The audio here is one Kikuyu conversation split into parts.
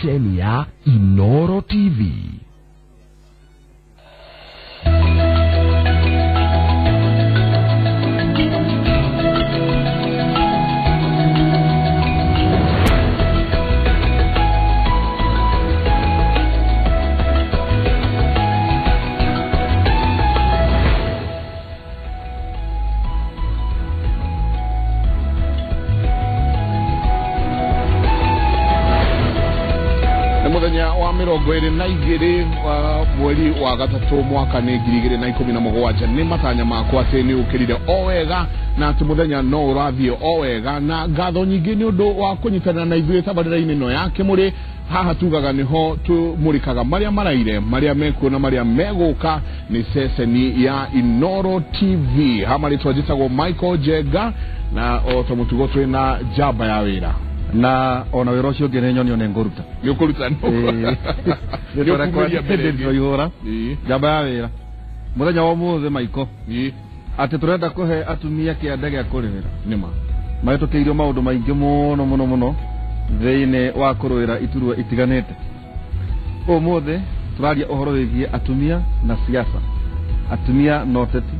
Ceceni ya Inoro TV. Nĩ mũthenya wa 22 wa mweri wa gatatũ, mwaka nĩ 2017. Nĩ matanya makwa atĩ nĩ ũkĩrire o wega na atĩ mũthenya no ũrathiĩ o wega, na ngatho nyingĩ nĩ ũndũ wa kũnyitanĩra na ithuĩ tabarĩra-inĩ ĩno ya Kĩmũrĩ. Haha tugaga nĩho tũmũrĩkaga marĩa maraire, marĩa mekuo na marĩa megũka. Nĩ ceceni ya Inoro TV. Hama rĩtwa njĩtagwo Michael Njenga, na o ta mũtugo twĩ na njamba ya wĩra. Na ona wĩra ũcio ũngĩ nĩ nyonio nĩ ngũruta. Nĩ ũkũruta? Nĩ ũkumĩria mbere ĩngĩ. Ndĩroihũra njamba ya wĩra mũthenya wa ũmũthĩ, Maiko, atĩ tũrenda kũhe atumia kĩanda gĩa kũrĩhĩra. Nĩma. Mahĩtũkĩirio maũndũ maingĩ mũno mũno mũno thĩinĩ wa kũrũĩra iturwa itiganĩte. Ũmũthĩ tũraria ũhoro wĩgiĩ atumia na siasa, atumia na ũteti.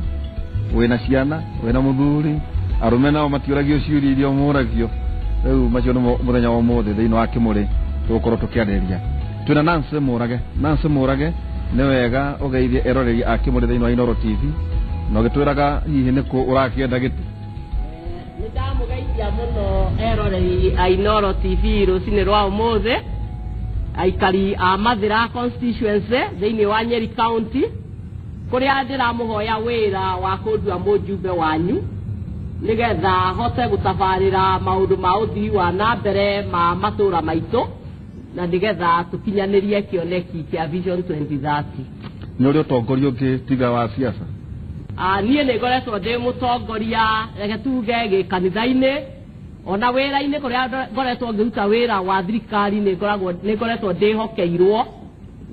Wĩna ciana, wĩna mũthuri, arũme nao matiũragio ciũria iria mũragio. Rĩu macio nĩmo mũthenya wa ũmũthĩ thĩinĩ wa Kĩmũrĩ tũgũkorwo tũkĩarĩrĩria. Twĩna Nancy Mũrage. Nancy Mũrage, nĩ wega ũgeithie eroreri a Kĩmũrĩ thĩinĩ wa Inoro TV na ũgĩtwĩraga hihi nĩkũ ũrakĩenda gĩtĩ. Nĩ ndamũgeithia mũno eroreri a Inoro TV rũcinĩ rwa ũmũthĩ, aikari a Mathĩra constituency thĩinĩ wa Nyeri County, kũrĩa ndĩramũhoya wĩra wa kũndua mũjumbe wanyu nĩgetha hote gũtabarĩra maũndũ ma ũthii wa na mbere ma matũũra maitũ na nĩgetha tũkinyanĩrie kĩoneki kĩa Vision 2030. Nĩ ũrĩ ũtongoria ũngĩ tiga wa siasa? Ah, niĩ nĩ ngoretwo ndĩ mũtongoria, reke tuge gĩkanitha-inĩ, ona wĩra-inĩ kũrĩa ngoretwo ngĩruta wĩra wa thirikari, nĩ ngoragwo nĩ ngoretwo ndĩhokeirwo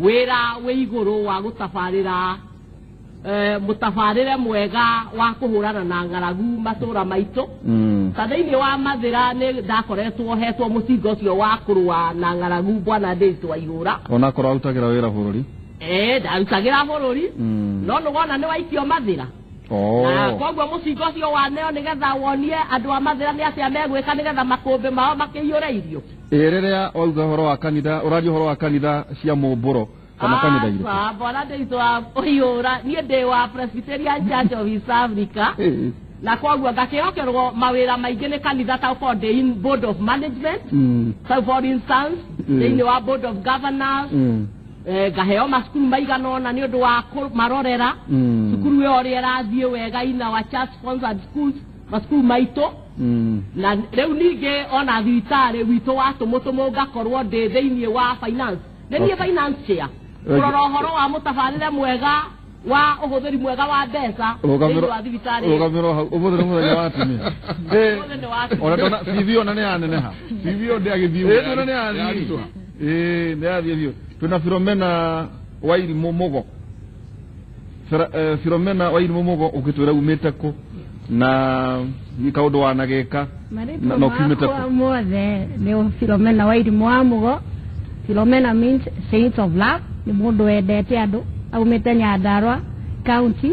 wĩra wĩ igũrũ wa gũtabarĩra mũtabarĩre mwega wa kũhũrana na ng'aragu matũũra maitũ. Ta thĩinĩ wa Mathĩra nĩ ndakoretwo hetwo mũcinga ũcio wa kũrũa na ng'aragu, bwana Ndĩritũ wa Ihũra. Onakorwo arutagĩra wĩra bũrũri. Ndarutagĩra bũrũri, no nĩwona nĩ waikio Mathĩra na koguo mũcinga ũcio waneo nĩgetha wonie andũ a Mathĩra nĩ atĩa megwĩka nĩgetha makũmbĩ mao makĩiyũre irio. Ĩ rĩrĩa wauga ũhoro wa kanitha, ũraria ũhoro wa kanitha cia mũmbũro kana kanitha irĩkũ? Aca, bwana Ndĩritũ wa Ũhiũra, niĩ ndĩ wa Presbyterian Church of East Africa, na koguo ngakĩhokerwo mawĩra maingĩ nĩ kanitha, ta gũkorwo ndĩ in board of management. So for instance, thĩinĩ wa board of governors, ngaheo macukuru maigana ũna nĩ ũndũ wa kũmarorera cukuru ĩyo ũrĩa ĩrathiĩ wega in our church sponsored schools, macukuru maitũ. Na rĩu ningĩ ona thibitarĩ witũ wa Tũmũtũmũ ngakorwo ndĩ thĩinĩ wa finance, nĩ niĩ finance chair, kũrora ũhoro wa mũtabarĩre mwega wa ũhũthĩri mwega wa mbeca thĩinĩ wa thibitarĩ ĩyo. Rũgamĩrwo hau. Ũmũthĩ nĩ mũthenya wa atumia. Ũmũthĩ nĩ wa atumia. Ona ndona CV ona nĩ yaneneha. CV ĩyo ndĩagĩthiĩ. Ĩĩ, ndona nĩ yathiĩ. Yaritũha. Ĩĩ, nĩ yathiĩ biũ. Twĩna Filomena Wairimũ Mũgo. Filomena Wairimũ Mũgo, ũgĩtwĩra umĩte kũ na nĩ kaũndũ wanagĩka Marĩtwa na ũkiumĩte makwa kũ? mothe nĩ Philomena Wairimũ wa Mũgo. Philomena means saint of love, nĩ mũndũ wendete andũ, aumĩte Nyandarua County,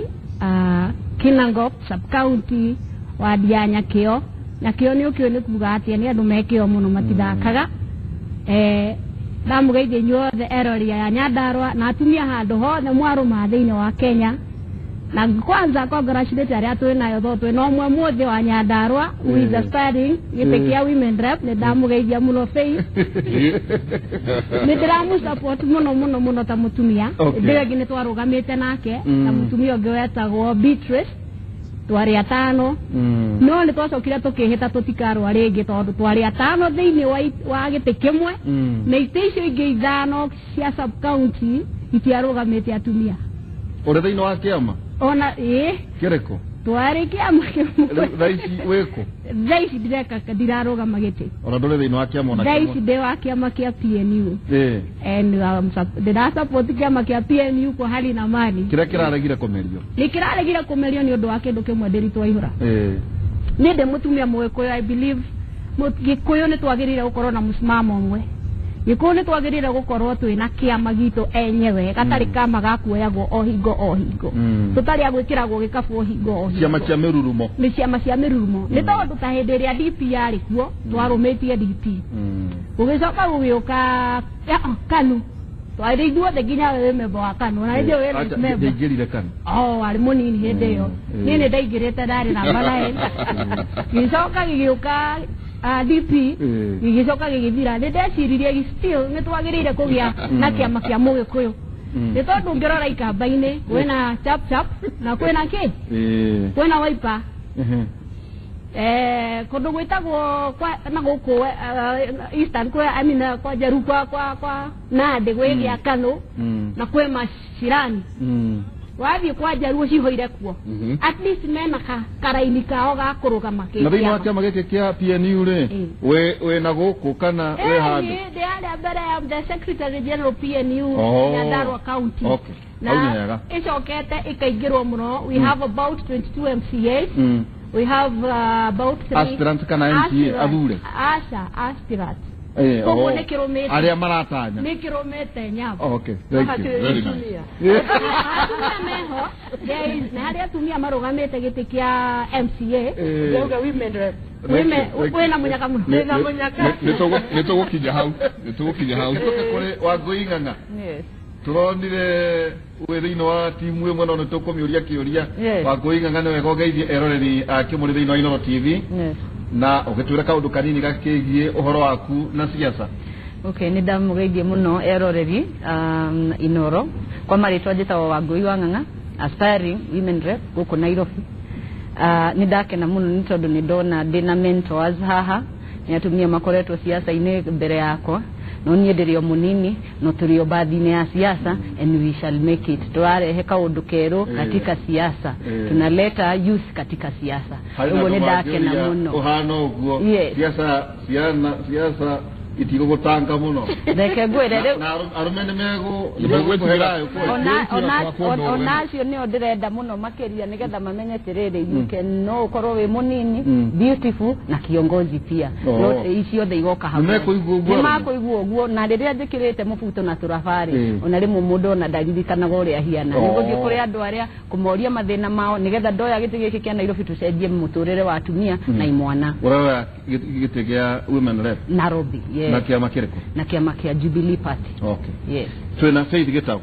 Kinangop sub county, wadi ya Nyakĩo. Nyakĩo nĩ ũkĩũĩ nĩ kuga atĩa, nĩ andũ me kĩo mũno, matithakaga. Ndamũgeithia inyuothe erori ya Nyandarua na atumia handũ hothe mwarũma thĩinĩ wa Kenya. Na kwanza congratulate arĩa twĩ nayo tondũ twĩ na ũmwe mũthĩ wa Nyandarua who is aspiring gĩtĩ kĩa women rep. Nĩ ndamũgeithia mũno Faith, nĩ ndĩramũ support mũno mũno mũno ta mũtumia. Ndĩ ĩngĩ nĩ twarũgamĩte nake na mũtumia ũngĩ wetagwo Beatrice, twarĩ atano, no nĩ twacokire tũkĩhĩta tũtikarũa rĩngĩ tondũ twarĩ atano thĩinĩ wa gĩtĩ kĩmwe na itĩ icio ingĩ ithano cia sub county itiarũgamĩte atumia. Ũrĩ thĩinĩ wa kĩama? Ona ĩĩ. Kĩrĩkũ? Twarĩ kĩama kĩmwe. Rĩu thaa ici wĩkũ? Thaa ici ndireka, ndirarũgama gĩtĩ. Ona ndũrĩ thĩinĩ wa kĩama ona Thaa ici kĩmwe? ndĩ wa kĩama kĩa PNU and ndĩra support kĩama kĩa PNU kwa hali na mali. Kĩrĩa kĩraregire kũmerio? Nĩ kĩraregire kũmerio nĩ ũndũ wa kĩndũ kĩmwe, Ndĩritũ Waihũra. Niĩ ndĩ mũtumia Mũgĩkũyũ, I believe Gĩkũyũ nĩ twagĩrĩire gũkorwo na mũsimamo ũmwe. Gĩkũyũ nĩ twagĩrĩire gũkorwo twĩna kĩama gitũ enyewe gatarĩ kama ga kuoyagwo o hingo o hingo, tũtarĩ a gwĩkĩragwo gĩkabu o hingo o hingo. Ciama cia mĩrurumo. Nĩ ciama cia mĩrurumo, nĩ tondũ ta hĩndĩ ĩrĩa DP yarĩ kuo twarũmĩtie DP, gũgĩcoka gũgĩũka KANU, twarĩ ithuothe nginya we wĩ member wa KANU, na nĩ wĩ Acha, member. Ndaingĩrire KANU. Oh, arĩ mũnini hĩndĩ ĩyo. Niĩ nĩ ndaingĩrĩte, ndarĩ namba 9. Gĩcoka gĩgĩũka DP, gĩgĩcoka gĩgĩthira. Nĩ ndeciririe still nĩ twagĩrĩire kũgĩa na kĩama kĩa Mũgĩkũyũ, nĩ tondũ ũngĩrora ikamba-inĩ kwĩna Chap Chap na kwĩna kĩ, kwĩna Wiper, kũndũ gwĩtagwo kwa na gũkũ Eastern kwa, I mean, kwa Njaru, kwa Nandi gwĩ gĩa KANU na kwĩ Macirani. Wathiĩ kwa Njaruo cihoire kuo, at least mena ka karaini kao ga kũrũgama. Na thĩinĩ wa kĩama gĩkĩ kĩa PNU rĩ, wĩ na gũkũ kana wĩ handũ? Ndĩ harĩa mbere ya the secretary general PNU, Nyandarua County. Na hau nĩ hega. Ĩcokete ĩkaingĩrwo mũno. We have about 22 MCAs. We have about three Aspirants kana MCA? Aspirants. Athure? Aca, aspirants. Koguo nĩ kĩrũmĩte. Arĩa maratanya. Nĩ kĩrũmĩte nyambo. Okay, thank you. Very nice. Atumia meho. There is, na harĩ atumia marũgamĩte gĩtĩ kĩa MCA. Ndauga women rep. Women wĩna mũnyaka mũno. Wĩna mũnyaka. Nĩ tũgũkinya hau, nĩ tũgũkinya hau. Tũke kũrĩ Wangũi Ng'ang'a. Yes. Tũronire wĩ thĩinĩ wa timu ĩmwe, no nĩ tũkũmĩũria kĩũria. Yes. Wangũi Ng'ang'a, nĩ wega ũgeithie eroreri a kĩmũrĩ thĩinĩ wa Inooro TV na ũgĩtwĩra kaũndũ kanini gakĩgiĩ ũhoro waku na siasa. Okay, nĩ ndamũgeithie mũno eroreri Inoro. Kwa marĩtwa njĩtagwo Wangũi wa Ng'ang'a, aspiring women rep gũkũ Nairobi. Nĩ ndakena mũno nĩ tondũ nĩ ndona ndĩna mentors haha, nĩ atumia makoretwo siasa-inĩ mbere yakwa, no niĩ ndĩrĩ o mũnini, no tũrĩ o bathi-inĩ ya siasa and we shall make it. Tũrarehe kaũndũ kerũ katika siasa. Tunaleta youth katika siasa. Harĩ na Ũguo nĩ andũ ndakena mangĩũria mũno. Ũhana ũguo. Siasa ciana siasa itigũgũtanga mũno? Reke ngwĩre rĩu. Na arũme nĩ megũkũhe thayũ kweli? Ona ona Gwĩtigĩra kwa ona acio nĩo ndĩrenda mũno makĩria, nĩgetha mamenye atĩrĩrĩ, you can, no ũkorwo wĩ mũnini, beautiful na kiongozi pia. No ciothe igoka hamwe. Nĩmekũigua ũguo Nĩ arũme? makũigua ũguo, na rĩrĩa njĩkĩrĩte mũbuto na tũrabarĩ, ona rĩmwe mũndũ ona ndaririkanaga ũrĩa ahiana. Nĩ gũthiĩ kũrĩ andũ arĩa kũmoria mathĩna mao, nĩgetha ndoya gĩtĩ gĩkĩ kĩa Nairobi tũcenjie mũtũrĩre wa atumia na imwana. Ũroya gĩtĩ gĩa women rep? Nairobi, yes. Na kĩama kĩrĩkũ? Na kĩama kĩa Jubilee Party. Yes. Twĩna Faith Gĩtau.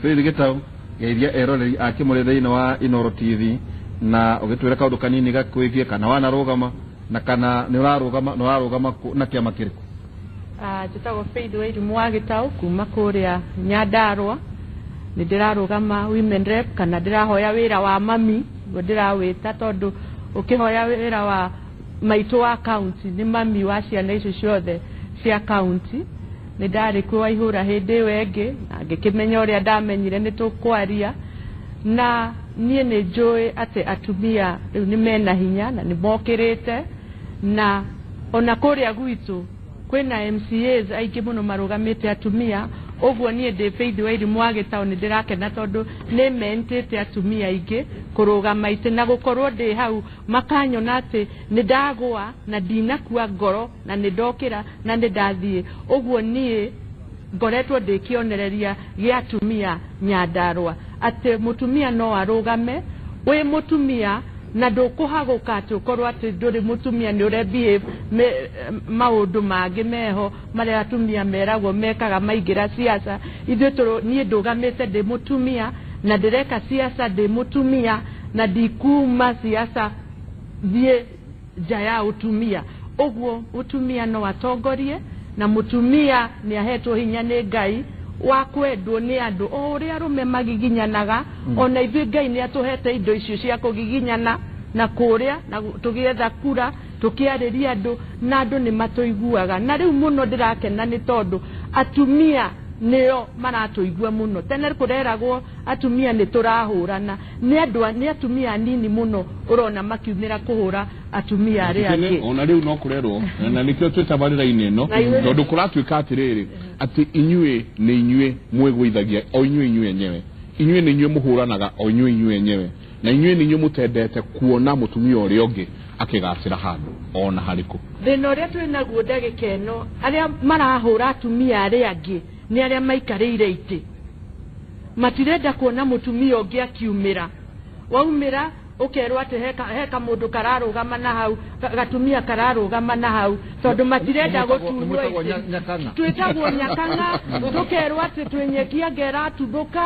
Faith Gĩtau, geithia eroreri a kĩmũrĩ thĩinĩ wa Inooro TV na ũgĩtwĩra kaũndũ kanini gakwĩgiĩ kana wanarũgama na kana nĩ ũrarũgama na ũrarũgama na kĩama kĩrĩkũ. Njĩtagwo Faith Wairimu wa Gĩtau kuma kũrĩa Nyandarũa. Nĩ ndĩrarũgama women rep, kana ndĩrahoya wĩra wa mami guo ndĩrawĩta, tondũ ũkĩhoya wĩra wa maitũ wa county nĩ mami wa ciana icio ciothe cia county. Nĩ ndarĩ kuo Waihũra hĩndĩ ĩyo ĩngĩ na ngĩkĩmenya ũrĩa ndamenyire nĩ tũkwaria, na niĩ nĩ njũĩ atĩ atumia rĩu nĩ mena hinya na nĩ mokĩrĩte, na ona kũrĩa gwitũ kwĩna MCAs aingĩ mũno marũgamĩte atumia. Ũguo niĩ ndĩ Faith Wairimu wa Gĩtaũ, nĩ ndĩrakena tondũ nĩ mentĩte atumia aingĩ kũrũgama itĩ na gũkorwo ndĩ hau makanyona atĩ nĩ ndagũa na ndinakua ngoro na nĩ ndokĩra na nĩ ndathiĩ. Ũguo niĩ ngoretwo ndĩ kĩonereria gĩa atumia Nyandarũa atĩ mũtumia no arũgame wĩ mũtumia na ndũkũhagũka atĩ ũkorwo atĩ ndũrĩ mũtumia nĩ ũre behave maũndũ mangĩ meho marĩa atumia meragwo mekaga maingĩra siasa. Ithuĩ niĩ ndũgamĩte ndĩ mũtumia na ndĩreka siasa ndĩ mũtumia na ndikuma siasa thiĩ nja ya ũtumia. Ũguo mũtumia no atongorie na mũtumia nĩ ahetwo hinya nĩ Ngai wa kwendwo nĩ andũ o ũrĩa arũme magiginyanaga. Ona ithuĩ Ngai nĩ atũhete indo icio cia kũgiginyana na kũrĩa na tũgĩetha kura, tũkĩarĩria andũ na andũ nĩ matũiguaga. Na rĩu mũno ndĩrakena nĩ tondũ atumia nĩo maratũigua mũno. Tene kũreragwo atumia nĩ tũrahũrana nĩ andũ nĩ atumia anini mũno ũrona makiumĩra kũhũra atumia arĩa angĩ. Ona rĩu no kũrerwo na nĩkĩo twĩ tabarĩra-inĩ ĩno, tondũ kũratuĩka atĩrĩrĩ, atĩ inyuĩ nĩ inyuĩ mwĩgũithagia o inyuĩ inyuĩ enyewe, inyuĩ nĩ inyuĩ mũhũranaga o inyuĩ inyuĩ enyewe, na inyuĩ nĩ inyuĩ mũtendete kuona mũtumia ũrĩa ũngĩ. akĩgacĩra handũ ona harĩkũ. Thĩna ũrĩa twĩ naguo ndagĩka ĩno, arĩa marahũra atumia arĩa angĩ nĩ arĩa maikarĩire itĩ, matirenda kuona mũtumia ũngĩ akiumĩra. Waumĩra ũkerwo atĩ he kamũndũ kararũgama na hau, gatumia kararũgama na hau, tondũ matirenda gũtunywo Mwĩtagwo itĩ. Nyakang'a. Twĩtagwo nyakang'a, tũkerwo atĩ twĩ nyeki anga ĩratuthũka,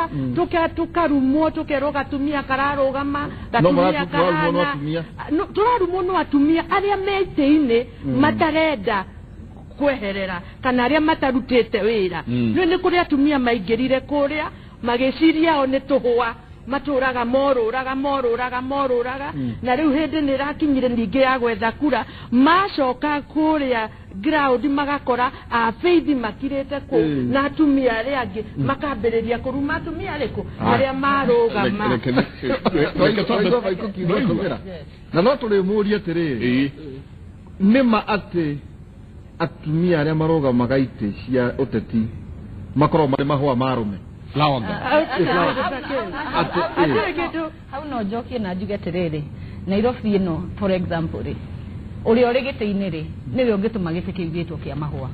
tũkarumwo, tũkerwo gatumia kararũgama, gatumia Mũrarumwo no kahana. atumia. No, tũrarumwo no atumia arĩa me itĩ-inĩ matarenda kweherera kana arĩa matarutĩte wĩra. Nĩ kũrĩ atumia maingĩrire kũrĩa magĩciria o nĩ tũhũa matũraga morũraga morũraga morũraga, na rĩu hĩndĩ nĩ ĩrakinyire ningĩ ya gwetha kura, macoka kũrĩa ground magakora abeithi makirĩte kũu na atumia arĩa angĩ makambĩrĩria kũruma atumia arĩkũ arĩa marũgama. Reke twambe- Twaigua Maiko kiuga na no tũrĩmũria atĩrĩrĩ, nĩ ma atĩ atumia arĩa marũgamaga itĩ cia ũteti makoragwo marĩ mahũa ma arũme? Flower girl. Atĩ Hatirĩ kĩndũ. Hau no njokie na njuge atĩrĩrĩ, Nairobi ĩno, for example rĩ, ũrĩa ũrĩ gĩtĩ-inĩ rĩ, nĩwe ũngĩtũma gĩtĩ kĩu gĩtwo kĩa mahũa,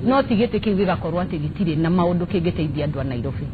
no ti gĩtĩ kĩu gĩgakorwo atĩ gĩtirĩ na maũndũ kĩngĩteithia andũ a Nairobi.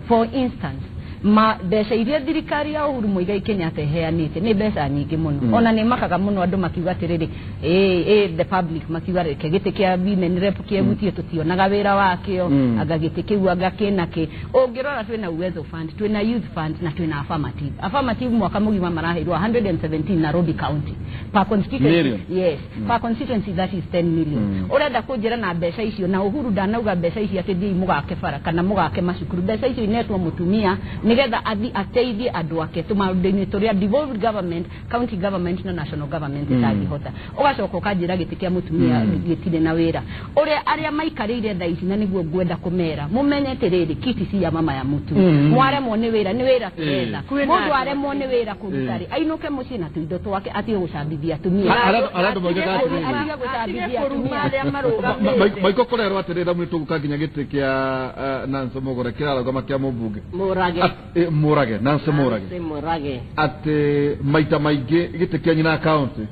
For instance, ma mbeca iria thirikari ya Uhuru Muigai Kenyatta ĩheanĩte nĩ mbeca nyingĩ mũno. Ona nĩ makaga mũno andũ makiuga atĩrĩrĩ, ĩ the public makiuga reke gĩtĩ kĩa women rep kĩegutie, tũtionaga wĩra wakĩo. Anga gĩtĩ kĩu anga kĩna kĩ. Ũngĩrora twĩna Uwezo Fund, twĩna Youth Fund na twĩna affirmative. Affirmative mwaka mũgima maraheirwo 117 Nairobi County per constituency. Million. Yes, per constituency, that is 10 million. Ũrenda kũnjĩra na mbeca icio, na Uhuru ndanauga mbeca ici atĩ thiĩi mũgake bara kana mũgake macukuru, mbeca icio inetwo mũtumia nĩgetha athi ateithie andũ ake tũmaũndũ-inĩ tũrĩa devolved government, county government na national government ĩtangĩhota. Ũgacoka ũkanjĩra gĩtĩ kĩa mũtumia gĩtirĩ na wĩra ũrĩa arĩa maikarĩire thaa ici, na nĩguo ngwenda kũmera mũmenye atĩrĩrĩ, kiti si ya mama ya mũtu. Mwaremwo nĩ wĩra, nĩ wĩra tũretha. Kwĩna Mũndũ andũ aremwo nĩ wĩra kũruta rĩ, ainũke mũciĩ na tũindo twake, atige gũcambithia atumia. Harĩa andũ moigaga atĩrĩrĩ, Atige gũcambithia Atige kũruma atumia. arĩa marũgamĩte. Maiko kũrerwo atĩrĩrĩ, ramu nĩtũgũka nginya gĩtĩ kĩa Nancy Mũgũre kĩrarũgama kĩa mũmbunge. Mũrage. Mũrage, Nancy Mũrage. Mũrage. Atĩ maita maingĩ gĩtĩ kĩa nyina county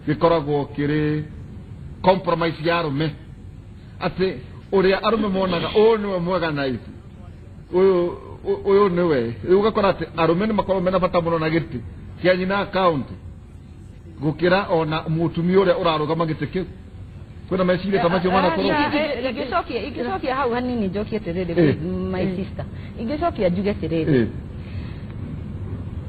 gĩkoragwo kĩrĩ compromise ya arũme, atĩ ũrĩa arũme monaga ũyũ nĩwe mwega na ici ũyũ ũyũ nĩwe. Rĩu ũgakora atĩ arũme nĩ makoragwo mena bata mũno na gĩtĩ kĩa nyina county gũkĩra ona mũtumia ũrĩa ũrarũgama gĩtĩ kĩu. Kwĩna meciria ta macio manakorwo? Ingĩcokia hau hanini, njokie atĩrĩrĩ, my sister, ingĩcokia njuge atĩrĩrĩ,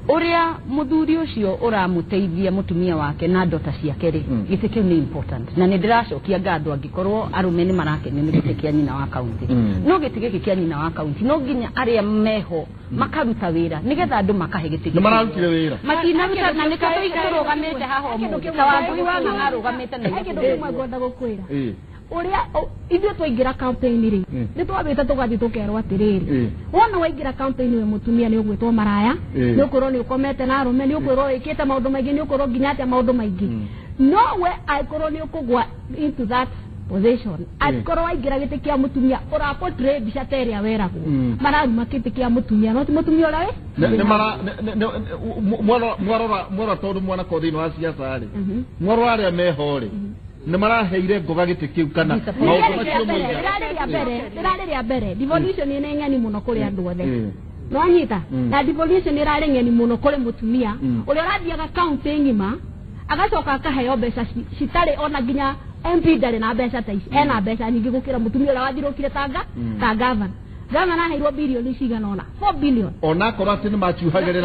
ũrĩa mũthuri ũcio ũramũteithia mũtumia wake na ndota ciake rĩ, gĩtĩ kĩu nĩ important, na nĩ ndĩracokia ngatho angĩkorwo arũme nĩ marakenio nĩ gĩtĩ kĩa nyina wa kaunti. No gĩtĩ gĩkĩ kĩa nyina wa kaunti, no nginya arĩa meho makaruta wĩra nĩgetha andũ makahe gĩtĩ Nĩ gĩkĩ. mararutire wĩra? Matinaruta, na nĩkĩo tũrũgamĩte haha ũmũthĩ, ta Wangũi wa Ng'ang'a arũgamĩte na He kĩndũ kĩmwe ngwenda gũkwĩra. Ũrĩa ithuĩ twaingĩra campaign rĩ, nĩ twambĩte tũgathiĩ tũkerwo atĩrĩrĩ, wona waingĩra campaign wĩ mũtumia, nĩ ũgwĩtwo maraya, nĩ ũkwĩrwo nĩ ũkomete na arũme, nĩ ũkwĩrwo wĩkĩte maũndũ maingĩ, nĩ ũkwĩrwo nginya atĩa maũndũ maingĩ. No we angĩkorwo nĩ ũkũgwa into that position, angĩkorwo waingĩra gĩtĩ kĩa mũtumia, ũraportray mbica ta ĩrĩa weragwo, mararuma gĩtĩ kĩa mũtumia, no ti mũtumia ũrĩa wĩ Nĩ mara mwarora mwarora, tondũ mwanakorwo thĩinĩ wa ciaca rĩ, mwarora arĩa meho rĩ, nĩ maraheire ngoga gĩtĩ kĩu kana maũndũ macio moiga? Rĩrarĩ rĩa mbere devolution nĩ ng'eni mũno kũrĩ andũ othe. Nĩwanyita? Na devolution ĩrarĩ ng'eni mũno kũrĩ mũtumia ũrĩa ũrathiaga kaunti ng'ima, agacoka akaheo mbeca citarĩ ona nginya MP ndarĩ na mbeca ta ici. Ena mbeca nyingĩ gũkĩra mũtumia ũrĩa wathirũkire tanga ta gavana. Gavana aheirwo birioni cigana ũna, 4 billion. Onakorwo atĩ nĩ macuhagĩrĩra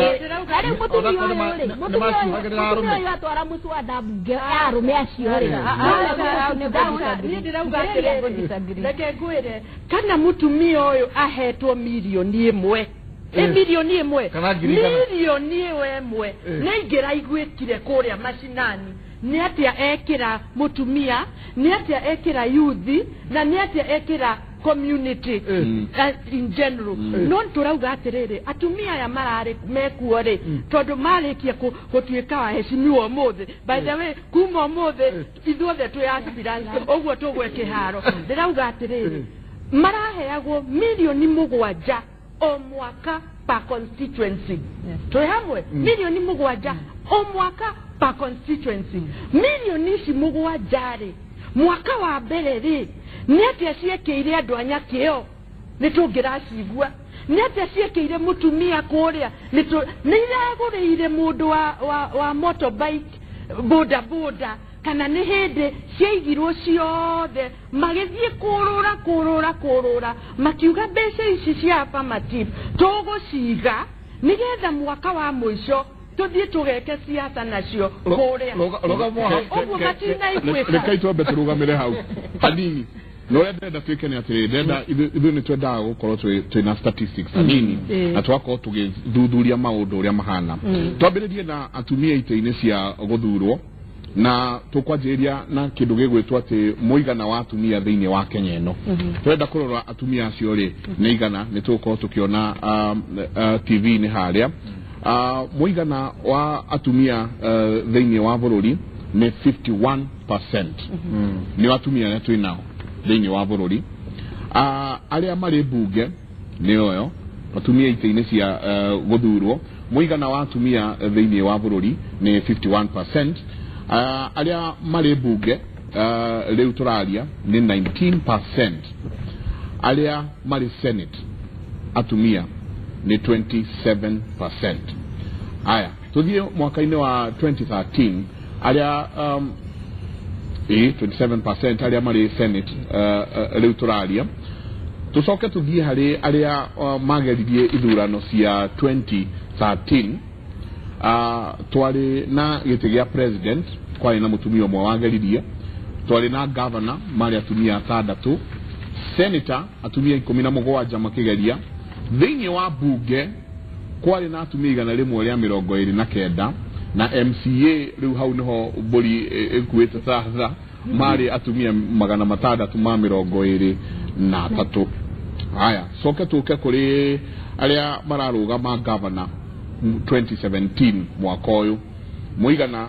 Na rĩu mũtumia onakorwo ũyũ rĩ, nĩ mũtumia ũyũ macuhagĩrĩra mũtumia arũme. ũyũ atwara mũswada mbunge ya arũme acio rĩ, Niĩ ndĩrauga atĩrĩrĩ, reke ngwĩre, kana mũtumia ũyũ ahetwo mirioni 1, ĩ mirioni 1 Kana 100,000. Mirioni ĩyo ĩmwe nĩ ingĩraiguĩkire kũrĩa macinani. Nĩ atĩa ekĩra mũtumia, nĩ atĩa ekĩra yuthi, na nĩ atĩa ekĩra community in general? No tũrauga atĩrĩrĩ, atumia aya mararĩ mekuo rĩ, tondũ marĩkia gũtuĩka waheshimiwa ũmũthĩ, by the way, kuma ũmũthĩ ithuothe twĩ aspirants, ũguo tũgwe kĩharo. Ndĩrauga atĩrĩrĩ, maraheagwo mirioni 7 o mwaka per constituency. Twĩ hamwe? Mirioni 7 o mwaka. Per constituency mirioni ici 7 rĩ, mwaka wa mbere rĩ, nĩ atĩa ciĩkĩire andũ a Nyakĩo? Nĩ tũngĩracigua nĩ atĩa ciĩkĩire mũtumia kũrĩa? Nĩ iragũrĩire mũndũ wa motorbike, boda boda, kana nĩ hĩndĩ ciaigirwo ciothe magĩthiĩ kũrũra kũrũra kũrũra, makiuga mbeca ici cia affirmative tũgũciga nĩgetha mwaka wa mũico tũthiĩ tũgeke siasa nacio kũrĩa. Ũguo matinaiguĩka. Rekei twambe tũrũgamĩre hau hanini, na ũrĩa ndĩrenda twĩke nĩ atĩrĩrĩ, ndĩrenda ithuĩ nĩ twendaga gũkorwo twĩna statistics hanini na tũgakorwo tũgĩthuthuria maũndũ ũrĩa mahana. Twambĩrĩrie na atumia itĩ-inĩ cia gũthurwo, na tũkwanjĩrĩria na kĩndũ gĩgwĩtwo atĩ mũigana wa atumia thĩinĩ wa Kenya ĩno. Tũrenda kũrora atumia acio rĩ nĩ igana, nĩ tũgũkorwo tũkĩona TV-inĩ harĩa. Mũigana wa atumia thĩinĩ wa bũrũri nĩ 51%, nĩ atumia arĩa twĩ nao thĩinĩ wa bũrũri. Arĩa marĩ mbunge nĩ oyo atumia itĩ-inĩ cia gũthurwo, mũigana wa atumia thĩinĩ wa bũrũri nĩ 51%. Arĩa marĩ mbunge rĩu tũraria nĩ 19%. Arĩa marĩ Senate atumia nĩ 27%. Aya, tũthiĩ mwaka-inĩ wa 2013, arĩa 27% arĩa marĩ Senate rĩu tũraria. Tũcoke tũthiĩ harĩ arĩa mageririe ithurano cia 2013. Twarĩ na gĩtĩ gĩa president, kwarĩ na mũtumia ũmwe wageririe. Twarĩ na governor, marĩ atumia atandatũ. Senator, atumia 17 makĩgeria. Thĩinĩ wa bunge kwarĩ na atumia 129, na MCA, rĩu hau nĩho mbũri ĩkuĩte thatha, marĩ atumia 623. Haya, coke tũke kũrĩ arĩa mararũgama governor 2017, mwaka ũyũ. Mũigana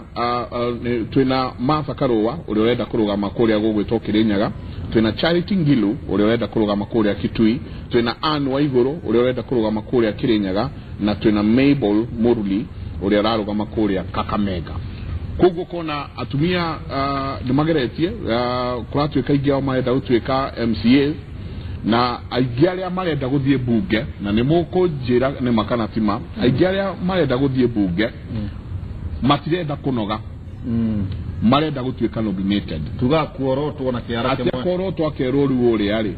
twĩna Martha Karũa ũrĩa ũrenda kũrũgama kũrĩa gũgwĩtwo Kĩrĩnyaga, twĩna Charity Ngilu ũrĩa ũrenda kũrũgama kũrĩa Kitui, twĩna Ann Waigũrũ ũrĩa ũrenda kũrũgama kũrĩa Kĩrĩnyaga, na twĩna Mabel Muruli ũrĩa ũrarũgama kũrĩa Kakamega. Koguo kona atumia nĩ mageretie, kũratuĩka aingĩ ao marenda gũtuĩka MCAs na aingĩ arĩa marenda gũthiĩ mbunge, na nĩ mũkũnjĩra nĩ ma kana ti ma, aingĩ arĩa marenda gũthiĩ mbunge matirenda kũnoga, marenda gũtuĩka nominated. Tugaga kuorotwo na kĩara atĩ kĩmwe. Akorwo twakerwo rĩu ũrĩa rĩ,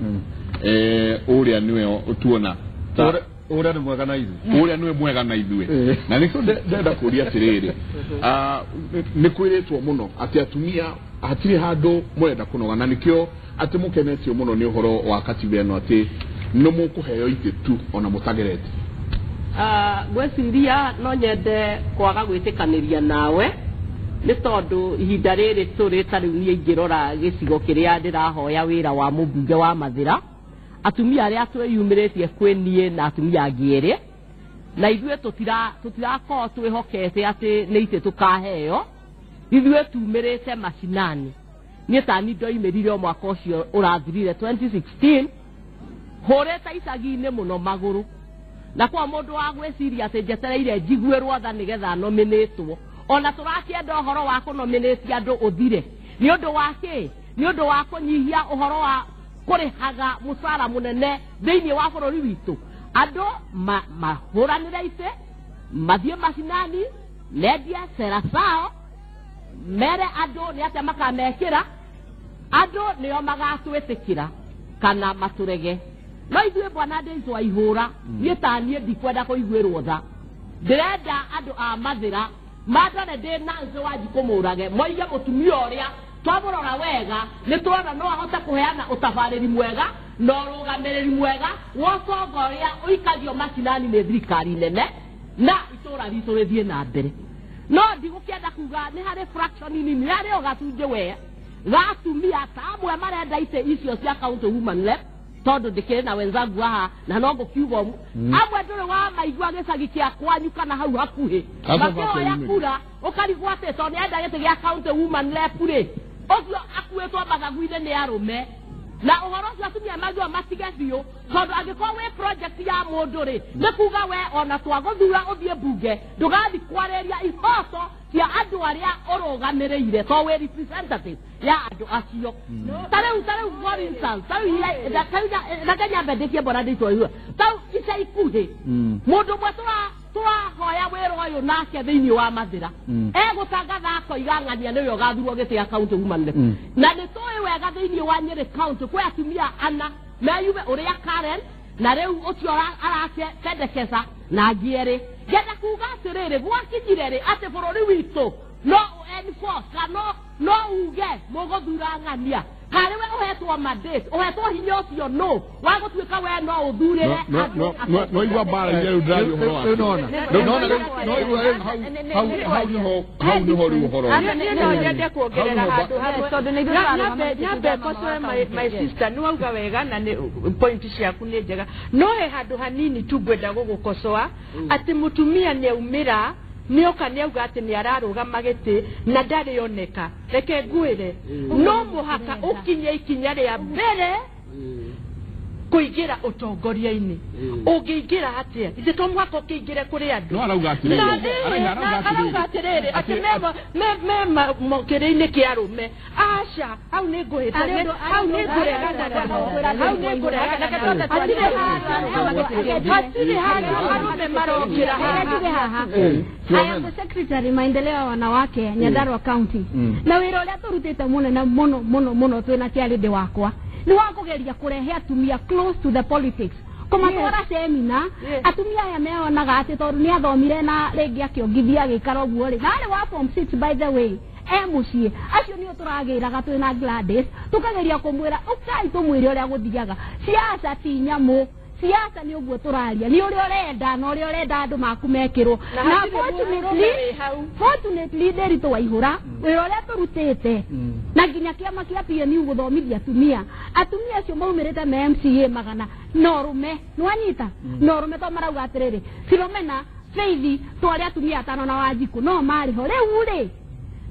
ũrĩa nĩwe tuona Ũrĩa nĩ mwega na ithuĩ. Ũrĩa nĩwe mwega na ithuĩ. Na nĩkĩo ndĩrenda kũria atĩrĩrĩ, nĩ kwĩrĩtwo mũno atĩ atumia hatirĩ handũ mũrenda kũnoga, na nĩkĩo atĩ mũkenetio mũno nĩ ũhoro wa katiba ĩno, atĩ nĩ mũkũheo itĩ tu ona mũtagerete. Ngwĩciria no nyende kwaga gwĩtĩkanĩria nawe, nĩ tondũ ihinda rĩrĩ tũrĩ ta rĩu niĩ ingĩrora gĩcigo kĩrĩa ndĩrahoya wĩra wa mũmbunge wa Mathĩra, atumia arĩa twĩyumĩrĩtie kwĩ niĩ na atumia angĩ erĩ, na ithuĩ tũtirakorwo twĩhokete atĩ nĩ itĩ tũkaheo. Ithuĩ tumĩrĩte macinani. Niĩ tani ndoimĩrire o mwaka ũcio ũrathirire 2016, hũrĩte icagi-inĩ mũno magũrũ, na kwa mũndũ wa gwĩciria atĩ njetereire njiguĩrwo tha nĩgetha nominĩtwo, ona tũrakĩenda ũhoro wa kũnominĩti andũ ũthire. Nĩ ũndũ wa kĩ? Nĩ ũndũ wa kũnyihia ũhoro wa kũrĩhaga mũcara mũnene thĩinĩ wa bũrũri witũ. Andũ mahũranĩre itĩ, mathiĩ macinani, mendie sera cao, mere andũ nĩ atĩa makamekĩra, andũ nĩo magatwĩtĩkĩra kana matũrege. No ithuĩ, bwana Daisy wa ihũra, niĩ ta niĩ ndikwenda kũiguĩrwo tha. Ndĩrenda andũ a Mathĩra mandore ndĩ Nancy Wanjikũ Mũrage, moige mũtumia ũrĩa twamũrora wega nĩ tuona no ahote kũheana ũtabarĩri mwega na ũrũgamĩrĩri mwega wa ũtonga ũrĩa ũikagio macinani nĩ thirikari nene, na itũra ritũ rĩthiĩ na mbere. No ndigũkĩenda kuga nĩ harĩ fraction nini, nĩ harĩ o gacunjĩ we gatumia ta amwe marenda itĩ icio cia county woman rep, tondũ ndĩkĩrĩ na wenzangu haha na no ngũkiuga ũguo. Amwe ndũrĩ wa maigua gĩcagi kĩa kwanyu kana hau hakuhĩ Acio makĩhoya bakĩyumĩria. kura, ũkarigwo atĩ tondũ nĩarenda gĩtĩ gĩa county woman rep rĩ, ũcio akuĩtwo mathagu-inĩ nĩ arũme. Na ũhoro ũcio atumia magĩrĩirwo matige biũ, tondũ angĩkorwo wĩ project ya mũndũ rĩ, nĩ kuga we ona twagũthura ũthiĩ mbunge ndũgathiĩ kwarĩria ihoto cia andũ arĩa ũrũgamĩrĩire, to wĩ representative ya andũ acio. Ta rĩu for instance, ta rĩu reke nyambe ndĩkie mbora ndĩitwo ta rĩu ica ikuhĩ, mũndũ ũmwe tũrahoya wĩra ũyũ nake thĩinĩ wa Mathĩra egũtangatha akoiga ng'ania nĩwe ũgathurwo gĩtĩ gĩa county woman rep. Na nĩ tũĩ wega thĩinĩ wa Nyĩrĩ county kwĩ atumia ana meyume ũrĩa Karen na rĩu ũcio arakĩpendekeza na angĩ erĩ. Ngenda kuga atĩrĩrĩ, gwakinyire rĩ atĩ bũrũri witũ no enforce kana no uge mũgũthura ng'ania karĩ we ũhetwo mandate, ũhetwo hinya ũcio no wa gũtuĩka we no ũthurĩre andũ. No igua mbara iria rĩu ndĩraria ũhoro wacio. Rĩu nona. Rĩu nona rĩu no igua rĩu hau nĩho rĩu ũhoro ũrĩ. Niĩ no nyende kuongerera Hau nĩho handũ hamwe. Tondũ nĩ ithuĩ tũrarũgama gĩtĩ Nyambe kĩa mama kocoe wa my, county. my sister, nĩ wauga wega na nĩ point ciaku nĩ njega, no he handũ hanini tu ngwenda gũgũkocoa atĩ mũtumia nĩ aumĩra, nĩoka nĩauga atĩ nĩ ararũgama gĩtĩ na ndarĩ oneka. Reke ngwĩre, no mũhaka ũkinye ikinya rĩa mbere kũingĩra ũtongoria-inĩ. Ũngĩingĩra atĩa? Ithe to mũhaka ũkĩingĩre kũrĩ andũ. No arauga atĩrĩrĩ, Na rĩrĩ, arauga na arauga atĩrĩrĩ atĩ me mokĩrĩ-inĩ kĩa arũme. Aca, hau nĩ ngũhĩtania, hau nĩ ngũregana nao, hau nĩ ngũregana. Hatirĩ handũ arũme marokĩra haha. I am the secretary maendeleo ya wanawake Nyandarua County, na wĩra ũrĩa tũrutĩte mũnene mũno mũno mũno twĩna chairlady wakwa nĩ wa kũgeria kũrehe atumia close to the politics, kũmatwara semina. Atumia aya meonaga atĩ tondũ nĩ athomire na rĩngĩ akĩongithia agĩikara ũguo rĩ, na arĩ wa form 6 by the way, e mũciĩ. Acio nĩo tũragĩraga twĩna Gladys, tũkageria kũmwĩra ũkai tũmwĩre ũrĩa gũthiaga. Siasa ti nyamũ, siasa nĩ ũguo tũraria, nĩ ũrĩa ũrenda na ũrĩa ũrenda andũ maku mekĩrwo. Na Na hatirĩ mũndũrũme wĩ hau. Fortunately, Nderitu Waihũra, wĩra ũrĩa tũrutĩte na nginya kĩama kĩa PNU gũthomithia atumia, atumia acio maumĩrĩte me MCA magana na ũrũme nĩwanyita na ũrũme, to marauga atĩrĩrĩ, Filomena, Faith, tware atumia atano na Wanjikũ no marĩ ho. Rĩu rĩ,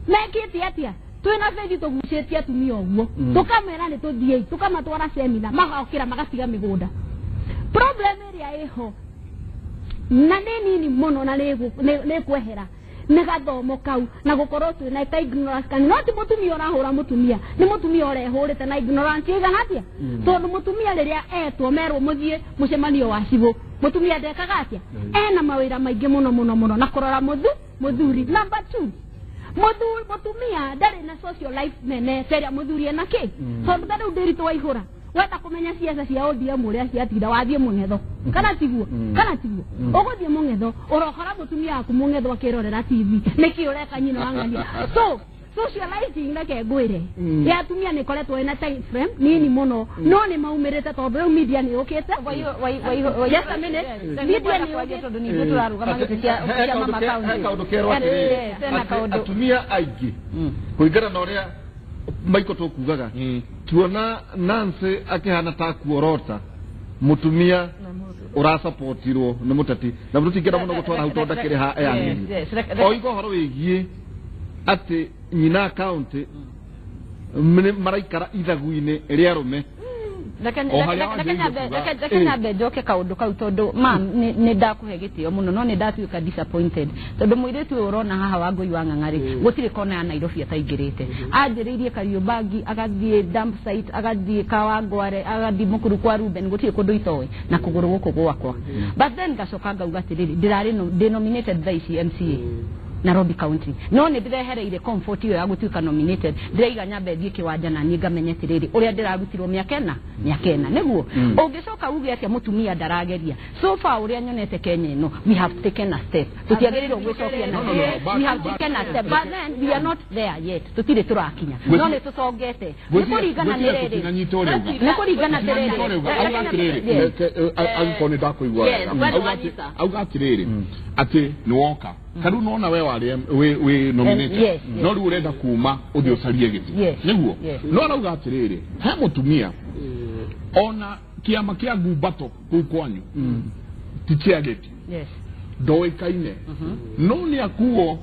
mekĩte atĩa? Twĩna Faith tũgucĩtie atumia ũguo, tũkamera nĩ tũthiĩi, tũkamatwara semina, magokĩra magatiga mĩgũnda. Problem ĩrĩa ĩho na nĩ nini mũno na nĩ kwehera nĩ gathomo kau na gũkorwo twĩna ta ignorance, kana no ti mũtumia ũrahũra mũtumia, nĩ mũtumia ũrehũrĩte na ignorance ĩigana atĩa, tondũ mũtumia rĩrĩa etwo merwo mũthiĩ mũcemanio wa cibũ, mũtumia ndekaga atĩa? Ena mawĩra maingĩ mũno mũno mũno na kũrora mũthuri. Number two, mũthuri, mũtumia ndarĩ na social life nene ta ĩrĩa mũthuri ena kĩ, tondũ ta rĩu Ndĩritũ Waihũra, wenda kũmenya ciaca cia ODM ũrĩa ciatinda, wathiĩ mũng'etho, kana tiguo? Kana tiguo? Ũgũthiĩ mũng'etho ũrokora mũtumia waku mũng'etho akĩrorera TV, nĩkĩ ũreka nyina wa ng'ania? So socializing, reke ngwĩre, ya atumia nĩ ĩkoretwo ĩna time frame nini mũno, no nĩ maumĩrĩte tondũ rĩu media nĩ yũkĩte. Just a minute, media nĩ yũkĩte. Tondũ nĩ ithuĩ tũrarũgama gĩtĩ cia mama He county. kaũndũ kerwo atĩrĩrĩ, Yes, hena atĩ kaũndũ. atumia aingĩ kũringana na ũrĩa maiko tũkugaga, tuona Nancy akĩhana ta kuorota mũtumia ũrasapotirwo nĩ mũteti, na tũtingĩenda mũno gũtwara hau tondũ ndakĩrĩ ha Yes, yes, oiga ũhoro wĩgiĩ atĩ nyina county maraikara ithagu-inĩ rĩa arũme. O harĩa wanjĩrĩirie kuga. Reke nyambe njoke kaũndũ kau, tondũ ma nĩ ndakũhe gĩtĩo mũno, no nĩ ndatuĩka disappointed tondũ mũirĩtu ũyũ ũrona haha wa Ngũi wa Ng'ang'arĩ gũtirĩ kona ya Nairobi ataingĩrĩte. Anjĩrĩirie Kariobangi, agathiĩ dump site, agathiĩ Kawangware, agathiĩ Mũkuru kwa Ruben, gũtirĩ kũndũ itoĩ na kũgũrũ gũkũ gwakwa. But then ngacoka ngauga atĩrĩrĩ, ndĩrarĩ ndĩ nominated thaa ici MCA Nairobi County, no nĩ ndĩrehereire comfort ĩyo ya gũtuĩka nominated. Ndĩraiga nyambe thiĩ kĩwanja na niĩ ngamenye atĩrĩrĩ, ũrĩa ndĩrarutirwo mĩaka ĩna nĩguo ũngĩcoka uge atĩa mũtumia ndarageria. So far ũrĩa nyonete Kenya ĩno, we have taken a step. Tũtiagĩrĩirwo gwĩcokia na No, no, no, we have taken a step, but then we are not there yet. Tũtirĩ tũrakinya, no nĩ tũcongete. Nĩ kũringana nĩ rĩrĩ, Tũtinanyita ũrĩa uga. nĩ kũringana Tũtinanyita ũrĩa uga. Auga atĩrĩrĩ, Yes. angĩkorwo nĩ ndakũigua Yes, wega. we nĩ Auga wanyita. auga atĩrĩrĩ, atĩ nĩ woka ta rĩu nona we warĩ wĩ nominated, Yes. no rĩu ũrenda kuma ũthiĩ ũcarie gĩtĩ, Yes. nĩguo? Yes. No arauga atĩrĩrĩ, he mũtumia ona kĩama kĩa ngumbato kũu kwanyu ti kĩa gĩtĩ, ndoĩkaine, no nĩ akuo.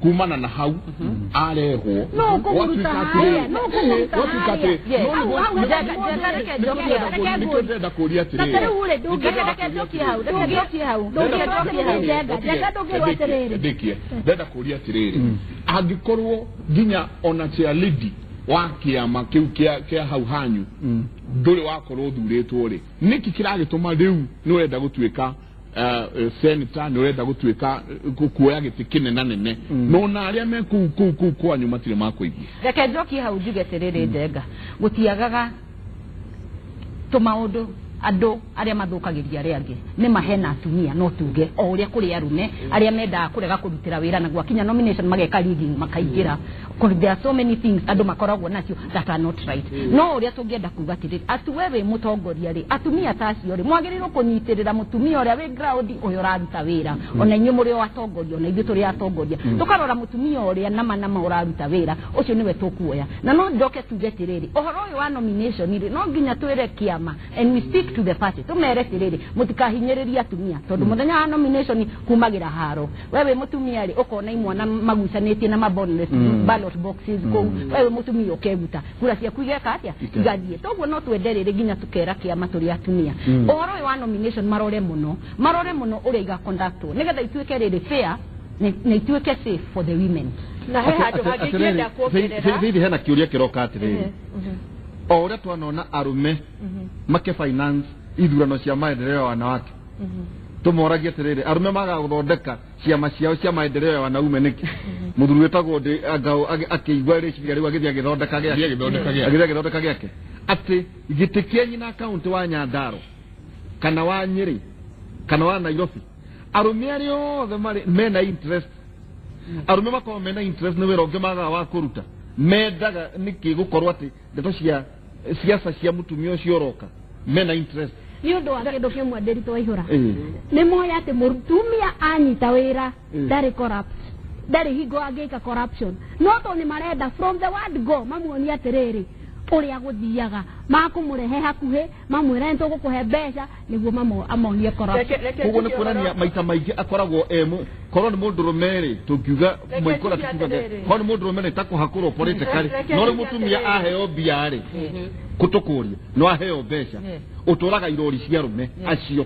Kumana na hau arehwo. No ũkũmũruta Gwatuĩka harĩa, atĩrĩrĩ, no ũkũmũruta gwatuĩka harĩa. atĩrĩrĩ, no Hau, hau, Njega, reke njokie hau. Nĩkĩo ndĩrenda kũũria Na atĩrĩrĩ. ta rĩu rĩ, ndũngĩrwo Reke njokie hau, reke njokie hau. Ndũngĩrwo atĩrĩrĩ, Njenga, Njenga, ndũngĩrwo atĩrĩrĩ. Ndĩkie. Ndĩrenda kũũria atĩrĩrĩ, angĩkorwo nginya ona chair lady wa kĩama kĩu kĩa hau hanyu ndũrĩ wakorwo ũthurĩtwo rĩ, nĩkĩ kĩragĩtũma rĩu nĩ ũrenda gũtuĩka senator, nĩ ũrenda gũtuĩka kuoya gĩtĩ kĩnenanene, no na arĩa me kũu kwanyu matirĩ makũigua? Reke njokie hau njuge atĩrĩrĩ, Njenga, gũtiagaga tũmaũndũ andũ arĩa mathũkagĩria arĩa angĩ. Nĩ mahena atumia, no tuge o ũrĩa kũrĩ arũme arĩa mendaga kũrega kũrutĩra wĩra na gwakinya nomination mageka rigging makaingĩra. There are so many things andũ makoragwo nacio that are not right. No ũrĩa tũngĩenda kuga atĩrĩrĩ, atu we wĩ mũtongoria rĩ, atumia ta acio rĩ, mwagĩrĩirwo kũnyitĩrĩra mũtumia ũrĩa wĩ ground, ũyũ ũraruta wĩra. Ona inyuĩ mũrĩ o atongoria, ona ithuĩ tũrĩ atongoria, tũkarora mũtumia ũrĩa nama nama ũraruta wĩra, ũcio nĩwe tũkuoya. Na no njoke tuge atĩrĩrĩ, ũhoro ũyũ wa nomination rĩ, no nginya twĩre kĩama, and we speak to the party, tũmere atĩrĩrĩ, mũtikahinyĩrĩrie atumia, tondũ mũthenya wa nomination kumagĩra haro. We wĩ mũtumia rĩ, ũkona imwana magucanĩtie na mabonus ballot boxes kũu, we wĩ mũtumia ũkeguta, kura ciaku igeka atĩa? Igathiĩ. Toguo no twende rĩrĩ nginya tũkera kĩama tũrĩ atumia, ũhoro ũyũ wa nomination marore mũno, marore mũno ũrĩa igaconductwo, nĩgetha ituĩke rĩrĩ fair na ituĩke safe for the women. Na he handũ hangĩ ingĩenda kuongerera. Thĩinĩ hena kĩũria kĩroka atĩrĩrĩ, o ũrĩa twanona arũme make finance ithurano cia maendeleo ya wanawake, tũmoragie atĩrĩrĩ, arũme magaga gũthondeka ciama ciao cia maendeleo ya wanaume nĩkĩ? Mũthuri wĩtagwo Ngao akĩigua rĩciria rĩu, agĩthiĩ agĩthondeka gĩake. Agĩthiĩ agĩthondeka gĩake. Agĩthiĩ agĩthondeka gĩake, atĩ gĩtĩ kĩa nyina kaunti wa Nyandarua kana wa Nyĩrĩ kana wa Nairobi, arũme arĩa othe marĩ mena interest, arũme makorwo mena interest, nĩ wĩra ũngĩ magaga wa kũruta, mendaga nĩkĩ gũkorwo atĩ ndeto cia siasa cia mũtumia ũcio ũroka mena interest? Nĩ ũndũ wa kĩndũ kĩmwe, ndĩritũ waihũra. Nĩ nĩ moĩ atĩ mũtumia anyita wĩra ndarĩ corrupt, ndarĩ hingo angĩka corruption. No tondũ nĩ marenda from the word go mamuonie atĩrĩrĩ, ũrĩa gũthiaga makũmũrehe hakuhĩ, mamwĩre nĩ tũgũkũhe mbeca nĩguo amonie corruption. Reke Koguo nĩ njuge kuonania ũhoro- maita maingĩ akoragwo e korwo nĩ mũndũrũme rĩ, tũngiuga Reke mũikũra njuge tũkiugage atĩrĩrĩ. korwo nĩ mũndũrũme nĩ ta kũhakũrwo politically. Reke No rĩu njuge mũtumia atĩrĩrĩ. aheo mbia rĩ, kũtũkũria no aheo mbeca, ũtũraga irori cia arũme acio,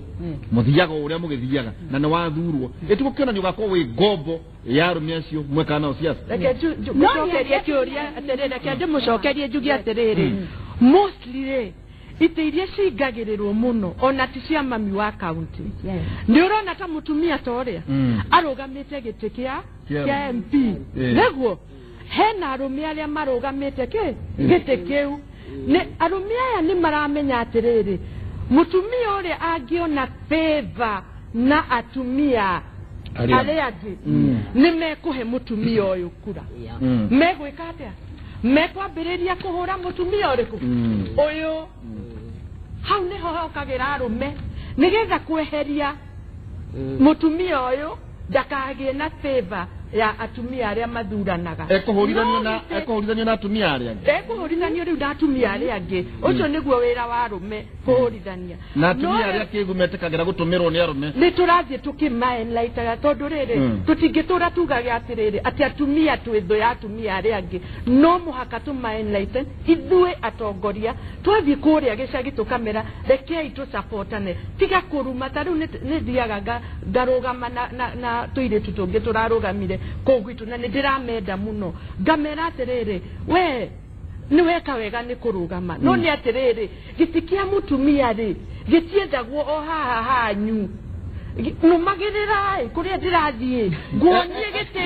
mũthiaga o ũrĩa mũgĩthiaga na nĩ wathurwo, ĩtigũkĩonania ũgakorwo wĩ ngombo ya arũme acio mwekaga nao siasa. Reke ngũcokerie kĩũria atĩrĩrĩ, reke ndĩmũcokerie njuge atĩrĩrĩ, mostly rĩ, itĩ iria cingagĩrĩrwo mũno ona ti cia mami wa kaunti. Nĩ ũrona ta mũtumia ta ũrĩa arũgamĩte gĩtĩ kĩa Kĩa kĩa MP, nĩguo hena arũme arĩa marũgamĩte kĩ gĩtĩ kĩu. Nĩ arũme aya nĩ maramenya atĩrĩrĩ, mũtumia ũrĩa angĩona favor na atumia Arĩa- arĩa angĩ, nĩ mekũhe mũtumia ũyũ kura. Megwĩka atĩa? Mekwambĩrĩria kũhũra mũtumia ũrĩkũ? Ũyũ. Hau nĩho hokagĩra arũme nĩgetha kweheria mũtumia ũyũ ndakagĩe na favor ya atumia arĩa mathuranaga. Ekũhũrithanio No na ekũhũrithanio na atumia arĩa angĩ. Ekũhũrithanio rĩu na atumia arĩa angĩ. Ũcio nĩguo wĩra wa arũme, kũhũrithania. Na atumia No arĩa kĩgu metĩkagĩra gũtũmĩrwo nĩ arũme. Nĩ tũrathiĩ tũkĩmaenlightaga, tondũ rĩrĩ, tũtingĩtũra tugage atĩrĩrĩ atĩ atumia twĩ thũ ya atumia arĩa angĩ. No mũhaka tũmaenlighten ithuĩ atongoria, twathiĩ kũrĩa gĩcagi tũkamera, rekei tũsapotane, tiga kũruma. Ta rĩu nĩ thiaga ngarũgama na tũirĩtu tũngĩ tũrarũgamire kũu gwitũ, na nĩ ndĩramenda mũno, ngamera atĩrĩrĩ, we nĩ weka wega nĩ kũrũgama, no nĩ atĩrĩrĩ, gĩtĩ kĩa mũtumia rĩ, gĩtiendagwo o haha hanyu. Nũmagĩrĩrai kũrĩa ndĩrathiĩ nguonie gĩtĩ.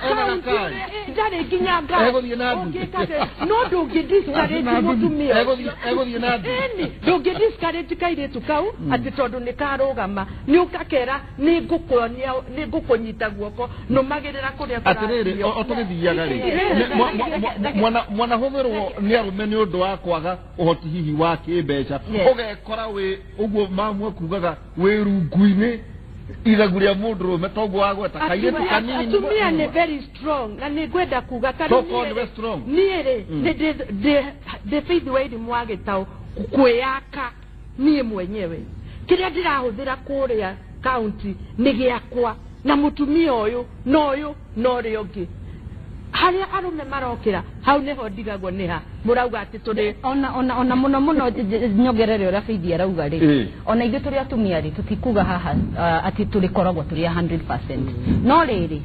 Ena gakari. Ndarĩ nginya ngari. Egũthiĩ na nduthi. Ũngĩka atĩa? No ndũngĩ discourage mũtumia. Egũthiĩ na nduthi. Ĩni, ndũngĩ discourage kairĩtu kau atĩ tondũ nĩ karũgama. Nĩ ũgakera, nĩ ngũkuonia, nĩ ngũkũnyita guoko, nũmagĩrĩra kũrĩa Atĩrĩrĩ, kũrathiio. o tũgĩthiaga rĩ, mwanahũthĩrwo nĩ arũme nĩ ũndũ wa kwaga ũhoti hihi wa kĩmbeca, ũgekora wĩ ũguo mamwe kugaga wĩ rungu-inĩ ithagu rĩa mũndũrũme, toguo wagweta kairĩtu kanini. Atumia nĩ very strong, na nĩ ngwenda kuga ta rĩu Tokorwo niĩ nĩwe rĩ- strong. Niĩ rĩ, nĩ ndĩ Faith wa Irimũ wa Gĩtaũ kwĩyaka niĩ mwenyewe. Kĩrĩa ndĩrahũthĩra kũrĩa county nĩ gĩakwa, na mũtumia ũyũ na ũyũ Na ũrĩa ũngĩ harĩa arũme marokĩra hau nĩho ndigagwo nĩha mũrauga atĩ tũrĩ Ona muno muno nyongerere ũrĩa Faith arauga rĩ, ona ithuĩ tũrĩ atumia rĩ, tũtikuga haha atĩ tũrĩkoragwo tũrĩ a 100%, no rĩrĩ,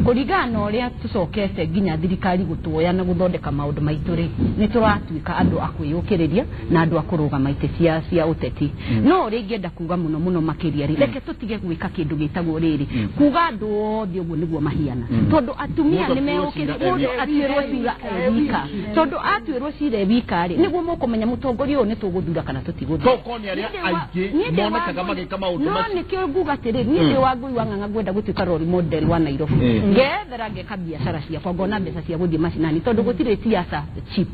kũringana na ũrĩa tũcokete nginya thirikari gũtuoya na gũthondeka maũndũ maitũ rĩ, nĩ tũratuĩka andũ a kwĩyũkĩrĩria na andũ a kũrũgama itĩ cia ũteti. No ũrĩa ingĩenda kuga mũno mũno makĩria rĩ, reke tũtige gwĩka kĩndũ gĩtagwo rĩrĩ kuga andũ othe ũguo nĩguo mahiana, tondũ atumia Mũndũ nĩ atuĩrwo cira meyũkĩrĩria. Mũndũ e atuĩrwo cira e wika, tondũ atuĩrwo cira e wika rĩ, nĩguo mũkũmenya mũtongoria ũyũ nĩ tũgũthura kana tũtigũthura. Toko nĩ arĩa aingĩ Niĩ ndĩ monekaga magĩka maũndũ no macio. Nĩkĩo nguga atĩrĩ, niĩ ndĩ wa Ngũi wa Ng'ang'a, ngwenda gũtuĩka role model wa Nairobi. Ngethera ngeka biacara ciakwa, ngona mbeca cia gũthiĩ macinani, tondũ gũtirĩ siasa cheap.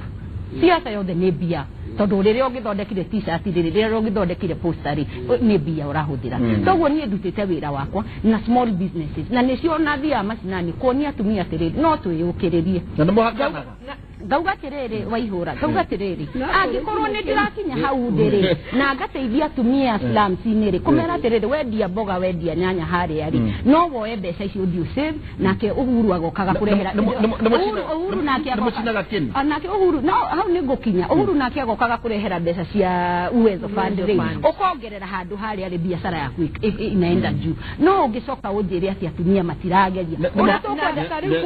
Siasa yothe nĩ mbia, tondũ rĩrĩa ũgĩthondekire T-shirt rĩrĩ, rĩrĩa ũgĩthondekire poster rĩ, nĩ mbia ũrahũthĩra. Toguo niĩ ndutĩte wĩra wakwa na small businesses, na nĩcio na thiaga macinani kuonia atumia atĩrĩrĩ, no twĩyũkĩrĩrie. Na nĩ mũhakanaga. Ngauga atĩrĩrĩ, Waihũra, ngauga atĩrĩrĩ, angĩkorwo nĩ ndĩrakinya hau ndĩrĩ na ngateithia atumia slums-inĩ rĩ, kũmera atĩrĩrĩ, wendia mboga, wendia nyanya harĩa rĩ, no woe mbeca icio ũthiĩ ũsave. Nake Uhuru agokaga kũrehera Uhuru nake Nĩ mũcinaga kĩni. Ah, nake Uhuru no hau nĩ ngũkinya. Uhuru nake agokaga kũrehera mbeca cia Uwezo Fund rĩ, ũkongerera handũ harĩa rĩ, biacara yaku inaenda juu. No ũngĩcoka ũnjĩre atĩ atumia matirageria ũrĩa Na tũkwenda. Ta rĩu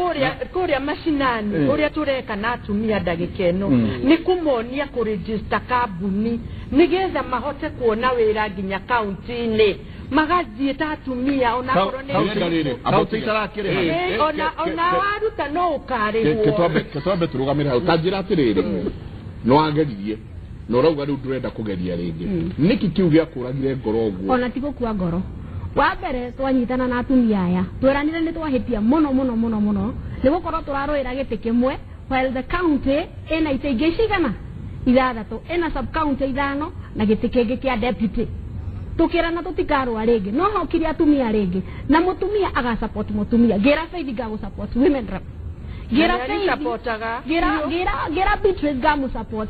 kũrĩa macinani, ũrĩa tũreka na atumia ndagĩka ĩno nĩ kũmonia kũrĩnjista kambuni nĩgetha mahote kuona wĩra nginya kaunti-inĩ, magathiĩ ta atumia onakorwo nĩ Ndĩrenda rĩrĩ, Kaunti itarakĩrĩha. Ona waruta no ũkarĩhwo. Ketwambe tũrũgamĩre hau. Ta njĩra atĩrĩrĩ, nĩ wageririe na ũrauga rĩu ndũrenda kũgeria rĩngĩ, nĩkĩ kĩu gĩakũragire ngoro ũguo? Ona ti gũkua ngoro. Wa mbere, twanyitana na atumia aya, tweranire nĩ twahĩtia mũno mũno mũno mũno, nĩ gũkorwo tũrarũĩra gĩtĩ kĩmwe while the county ĩna itĩ ingĩ cigana ithathatũ, ĩna sub county ithano na gĩtĩ kĩngĩ kĩa deputy. Tukĩrana tũtikarũa rĩngĩ, no hokire atumia rĩngĩ na mũtumia agasupport mũtumia. Ngĩra Faith ngagũsupport women rep, ngĩra Na Faith nĩarisupportaga. Ngĩra Beatrice ngamũsupport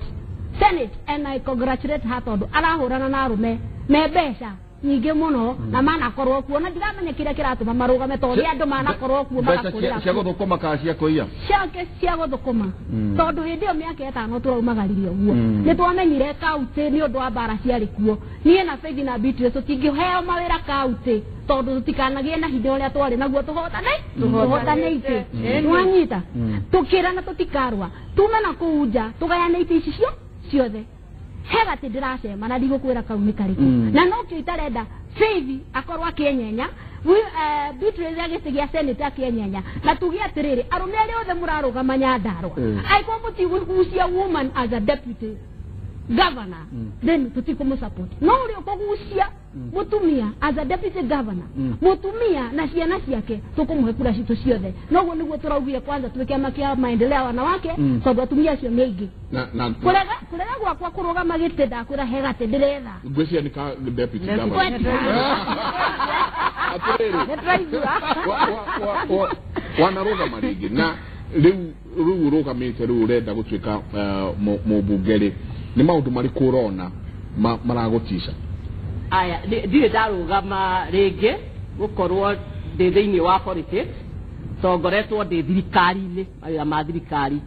senate, and I congratulate her tondũ arahũrana na arũme me mbeca nyingĩ mũno na manakorwo kuo, na ndiramenya kĩrĩa kĩratũma marũgame tondũ nĩ andũ manakorwo kuo Mbeca magakũrĩra cia kuo. gũthũkũma kana cia kũiya? Ciake cia gũthũkũma, tondũ hĩndĩ ĩyo mĩaka 5 tũraumagaririe ũguo, nĩ twamenyire kaunti nĩ ũndũ wa mbara ciarĩ kuo. Niĩ na Faith na Beatrice tũtingĩheo mawĩra kaunti tondũ tũtikanagĩe na hinya ũrĩa twarĩ naguo, tũhotane itĩ. Nwanyita tũkĩrana tũtikarũa, tume na kũu nja tũgayane itĩ ici cio ciothe. He gatĩ ndĩracema na ndigũkwĩra kau nĩ karĩkũ, na nokĩo itarenda Faith akorwo akĩenyenya, Beatrice agĩtĩ gĩa senate akĩenyenya, na tuge atĩrĩrĩ, arũme arĩa othe mũrarũgama Nyandarũa, angĩkorwo mũtigũgucia woman as a deputy governor, then tũtikũmũsupport. No ũrĩa ũkũgucia mutumia as a deputy governor, mutumia na ciana ciake, tukumuhe kura citũ ciothe. Noguo niguo tũraugire kwanza twĩ kĩama kĩa maendeleo ya wanawake, tondũ atumia acio nĩ aingĩ. Na Kũrega gwakwa kũrũgama gĩtĩ, ndakwĩra he gatĩ ndĩretha. Ngwĩciria nĩ ka deputy governor. Atĩrĩrĩ, wanarũgama rĩngĩ na rĩu ũrũgamĩte, rĩu ũrenda gũtuĩka mũmbunge rĩ, nĩ maũndũ marĩkũ ũrona maragũtica? Aya, ndirĩ ndarũgama rĩngĩ gũkorwo ndĩ thĩinĩ wa politics, to ngoretwo ndĩ thirikari-inĩ, mawĩra ma thirikari.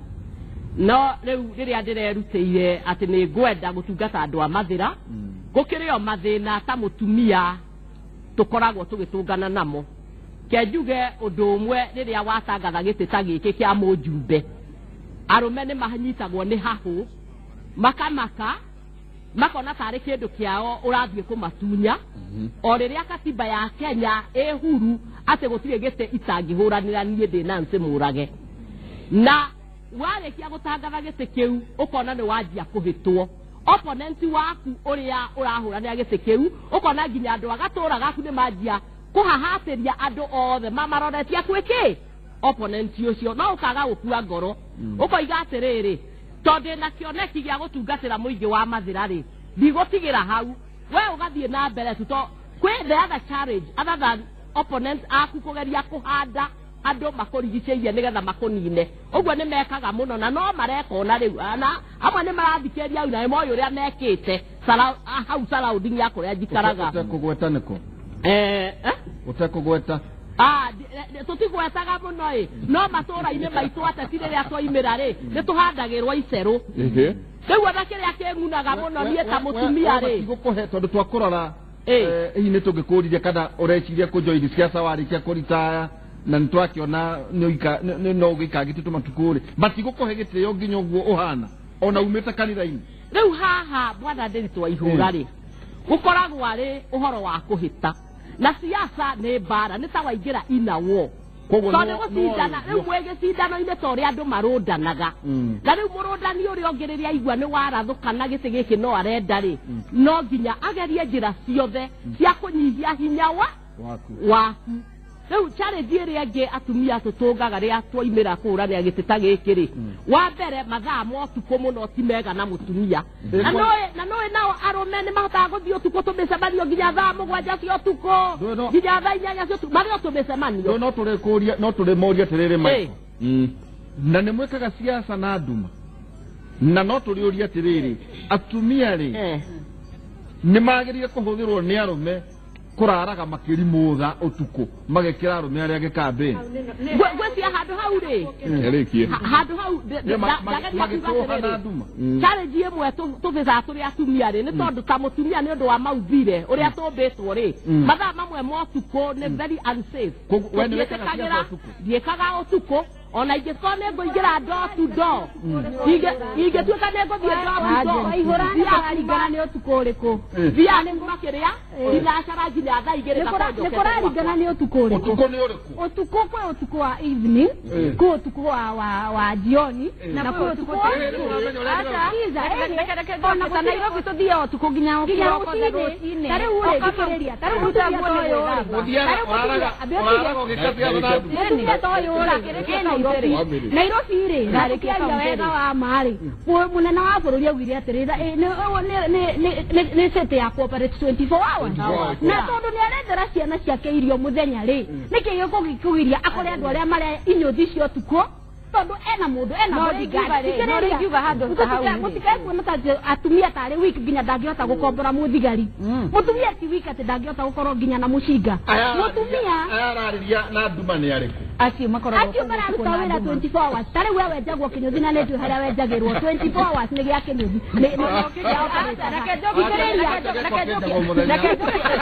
No rĩu rĩrĩa ndĩrerutĩire atĩ nĩ ngwenda gũtungata andũ a Mathĩra, gũkĩrĩ o mathĩna ta mũtumia tũkoragwo tũgĩtũngana namo. Ke njuge ũndũ ũmwe, rĩrĩa watangatha gĩtĩ ta gĩkĩ kĩa mũjumbe, arũme nĩ manyitagwo nĩ hahũ, makamaka, makona tarĩ kĩndũ kĩao ũrathiĩ kũmatunya, o rĩrĩa katiba ya Kenya ĩ huru atĩ gũtirĩ gĩtĩ itangĩhũranĩra niĩ ndĩ Nancy Mũrage. Na warĩkia gũtangatha gĩtĩ kĩu, ũkona nĩ wanjia kũhĩtwo opponent waku ũrĩa ũrahũranĩra gĩtĩ kĩu, ũkona nginya andũ a gatũra gaku nĩ manjia kũhahatĩria andũ othe mamaroretie kwĩ kĩ opponent ũcio. No ũkaga gũkua ngoro, ũkoiga atĩrĩrĩ, tondũ na kĩoneki gĩa gũtungatĩra mũingĩ wa Mathĩra rĩ, ndigũtigĩra hau. We ũgathiĩ na mbere tu, to kwĩ the other challenge other than opponent aku kũgeria kũhanda andũ makũrigicĩirie nĩgetha makũnine. Ũguo nĩ mekaga mũno na no mareka ona rĩu, na amwe nĩ marathikĩrĩria hau na nĩ moĩ ũrĩa mekĩte hau surrounding ya kũrĩa njikaraga. Ũtekũgweta nĩkũ? Eh, eh? Ũtekũgweta. Ah, tũtigwetaga mũno ĩ, no matũũra-inĩ maitũ ateti rĩrĩa twaimĩra rĩ, nĩ tũhandagĩrwo icerũ. Rĩu ona kĩrĩa kĩng'unaga mũno niĩ ta mũtumia rĩ, Gũkũhe tondũ twakũrora, Ĩ. hihi nĩ tũngĩkũririe kana ũreciria kũjoini siasa warĩkia kũritaya, na nĩ twakĩona no ũgĩikangĩte tũmatukũ rĩ, matigũkũhe gĩtĩo nginya ũguo ũhana ona umĩte kanitha-inĩ. Rĩu haha bwana Ndĩritũ wa ihũra rĩ, gũkoragwo arĩ ũhoro wa kũhĩta, na siasa nĩ mbara, nĩ ta waingĩra ina war. Koguo Tondũ gũcindana rĩu mwĩ gĩcindano-inĩ ta ũrĩa andũ marũndanaga, na rĩu mũrũndani ũrĩa ũngĩ rĩrĩa aigua nĩ warathũkana gĩtĩ gĩkĩ no arenda rĩ, no nginya agerie njĩra ciothe cia kũnyihia hinya wa waku. Waku. Rĩu challenge ĩrĩa ĩngĩ atumia tũtũngaga rĩrĩa twaimĩra kũũranĩra gĩtĩ ta gĩkĩ rĩ, wa mbere, mathaa ma ũtukũ mũno ti mega na mũtumia, na nũĩ nao arũme nĩ mahotaga gũthiĩ ũtukũ tũmĩcemanio nginya thaa 7 cia ũtukũ, nginya thaa 8 cia ũtukũ marĩ o tũmĩcemanio. No tũrĩ kũria, no tũrĩ moria atĩrĩrĩ, Michael. Ĩ. Na nĩ mwĩkaga siasa na nduma, na no tũrĩũria atĩrĩrĩ, atumia rĩ, nĩ magĩrĩire kũhũthĩrwo nĩ arũme kũraraga makĩrimũtha ũtukũ magĩkĩra arũme arĩa angĩ kambĩni? Ngwĩcia handũ hau rĩ, Erĩkie. Handũ hau ndageria kuga Magĩtũha na atĩrĩrĩ, nduma. Challenge ĩmwe tũbĩcaga tũrĩ atumia rĩ, nĩ tondũ ta mũtumia, nĩ ũndũ wa maumbire ũrĩa tũmbĩtwo rĩ, mathaa mamwe ma ũtukũ nĩ very unsafe. Koguo we nĩ wĩkaga Tũtiĩtĩkagĩra. siasa ũtukũ? Ndiĩkaga ũtukũ, ona ingĩkorwo nĩ ngũingĩra door to door, ingĩtuĩka nĩ ngũthiĩ door to door, Waihũra nĩ thiaga kũraringana nĩ ũtukũ ũrĩkũ. Thiaga kuma kĩrĩa thinacara nginya thaa 2 Nĩ ngakorwo nĩ njokete. kũraringana nĩ ũtukũ ũrĩkũ. Ũtukũ nĩ ũrĩkũ? Ũtukũ, kwĩ ũtukũ wa evening, kwĩ ũtukũ wa jioni, na kwĩ ũtukũ wa Rĩu ũramenya ũrĩa ndĩrauga. Sikiza, Ona ta Nairobi tũthiaga ũtukũ nginya nginya kĩroko rũcinĩ. Ta rĩu rĩ, thikĩrĩria, ta rĩu mũtumia ta ũyũ rĩ, Ũthiaga ta rĩu ũraraga mũtumia- ũraraga ũgĩka siasa na nduma. Mũtumia ta ũyũ rĩ, e Nairobi. Nairobi rĩ, na tũkĩaria wega wa ma rĩ, mũnene wa bũrũri augire atĩrĩ, nĩ city ya cooperate 24 hours, 24 na tondũ nĩ arethera ciana ciake irio mũthenya rĩ, nĩkĩ gĩkũgĩkũgiria akore andũ arĩa marĩa inyũthi cia ũtukũ, tondũ ena mũndũ ena No bodyguard. ringiuga rĩ, no Thikĩrĩria. ringiuga handũ ta hau rĩ. Mũtikae kuona ta atĩ atumia tarĩ weak nginya ndangĩhota gũkombora mũthigari. Mũtumia ti weak atĩ ndangĩhota gũkorwo nginya na mũcinga. Mũtumia Aya ararĩria na nduma nĩ arĩkũ? Acio makoragwo acio kũu ũtukũ mararuta na wĩra nduma. 24 hours. Ta rĩu we wenjagwo kĩnyũthi, na nĩnjũĩ harĩa wenjagĩrwo 24 hours nĩ gĩa kĩnyũthi. Reke njokie, reke njokie, reke njokie,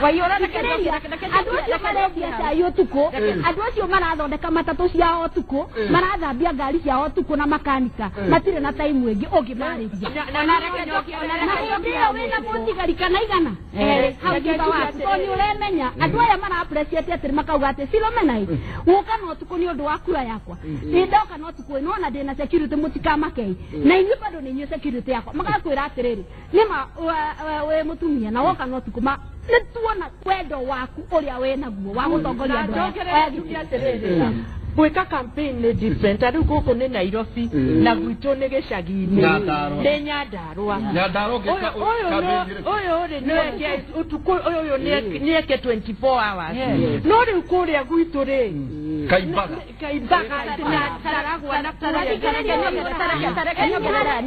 Waiyũra, reke njokie, reke Andũ acio marendia cai ũtukũ, andũ acio marathondeka matatũ ciao ũtukũ, marathambia ngari ciao ũtukũ na makanika, matirĩ na time ĩngĩ ũngĩmarĩria. Na reke njokie, ona Na reke hĩndĩ njokie ĩyo wĩna mũthigari kana 200 hau thutha waku, tondũ nĩ ũremenya andũ aya mara appreciate atĩrĩ, makauga atĩ Philomena ĩ gũka na ũtukũ nĩ ũndũ wa kura yakwa, nĩ ndoka na ũtukũ ĩ, nona ndĩna security, mũtikamakei na inyuĩ bado nĩ inyuĩ security yakwa. Magakwĩra atĩrĩrĩ, nĩma wĩ mũtumia na woka na ũtukũ, ma nĩ tuona wendo waku ũrĩa wĩ naguo wa gũtongoria andũ aya. Njokerere njuge atĩrĩrĩ, gwĩka campaign nĩ different. Ta rĩu gũkũ nĩ Nairobi na gwitũ nĩ gĩcagi-inĩ. Nyandarũa. Nĩ Nyandarũa. Nyandarũa ũngĩka Ũyũ ũyũ campaign no- ĩrĩkũ? Ũyũ rĩ, nĩeke ũtukũ ũyũ nĩeke 24 hours, no rĩu kũrĩa gwitũ rĩ, Kaimbaga. Kaimbaga na Taragwa na kũrĩa.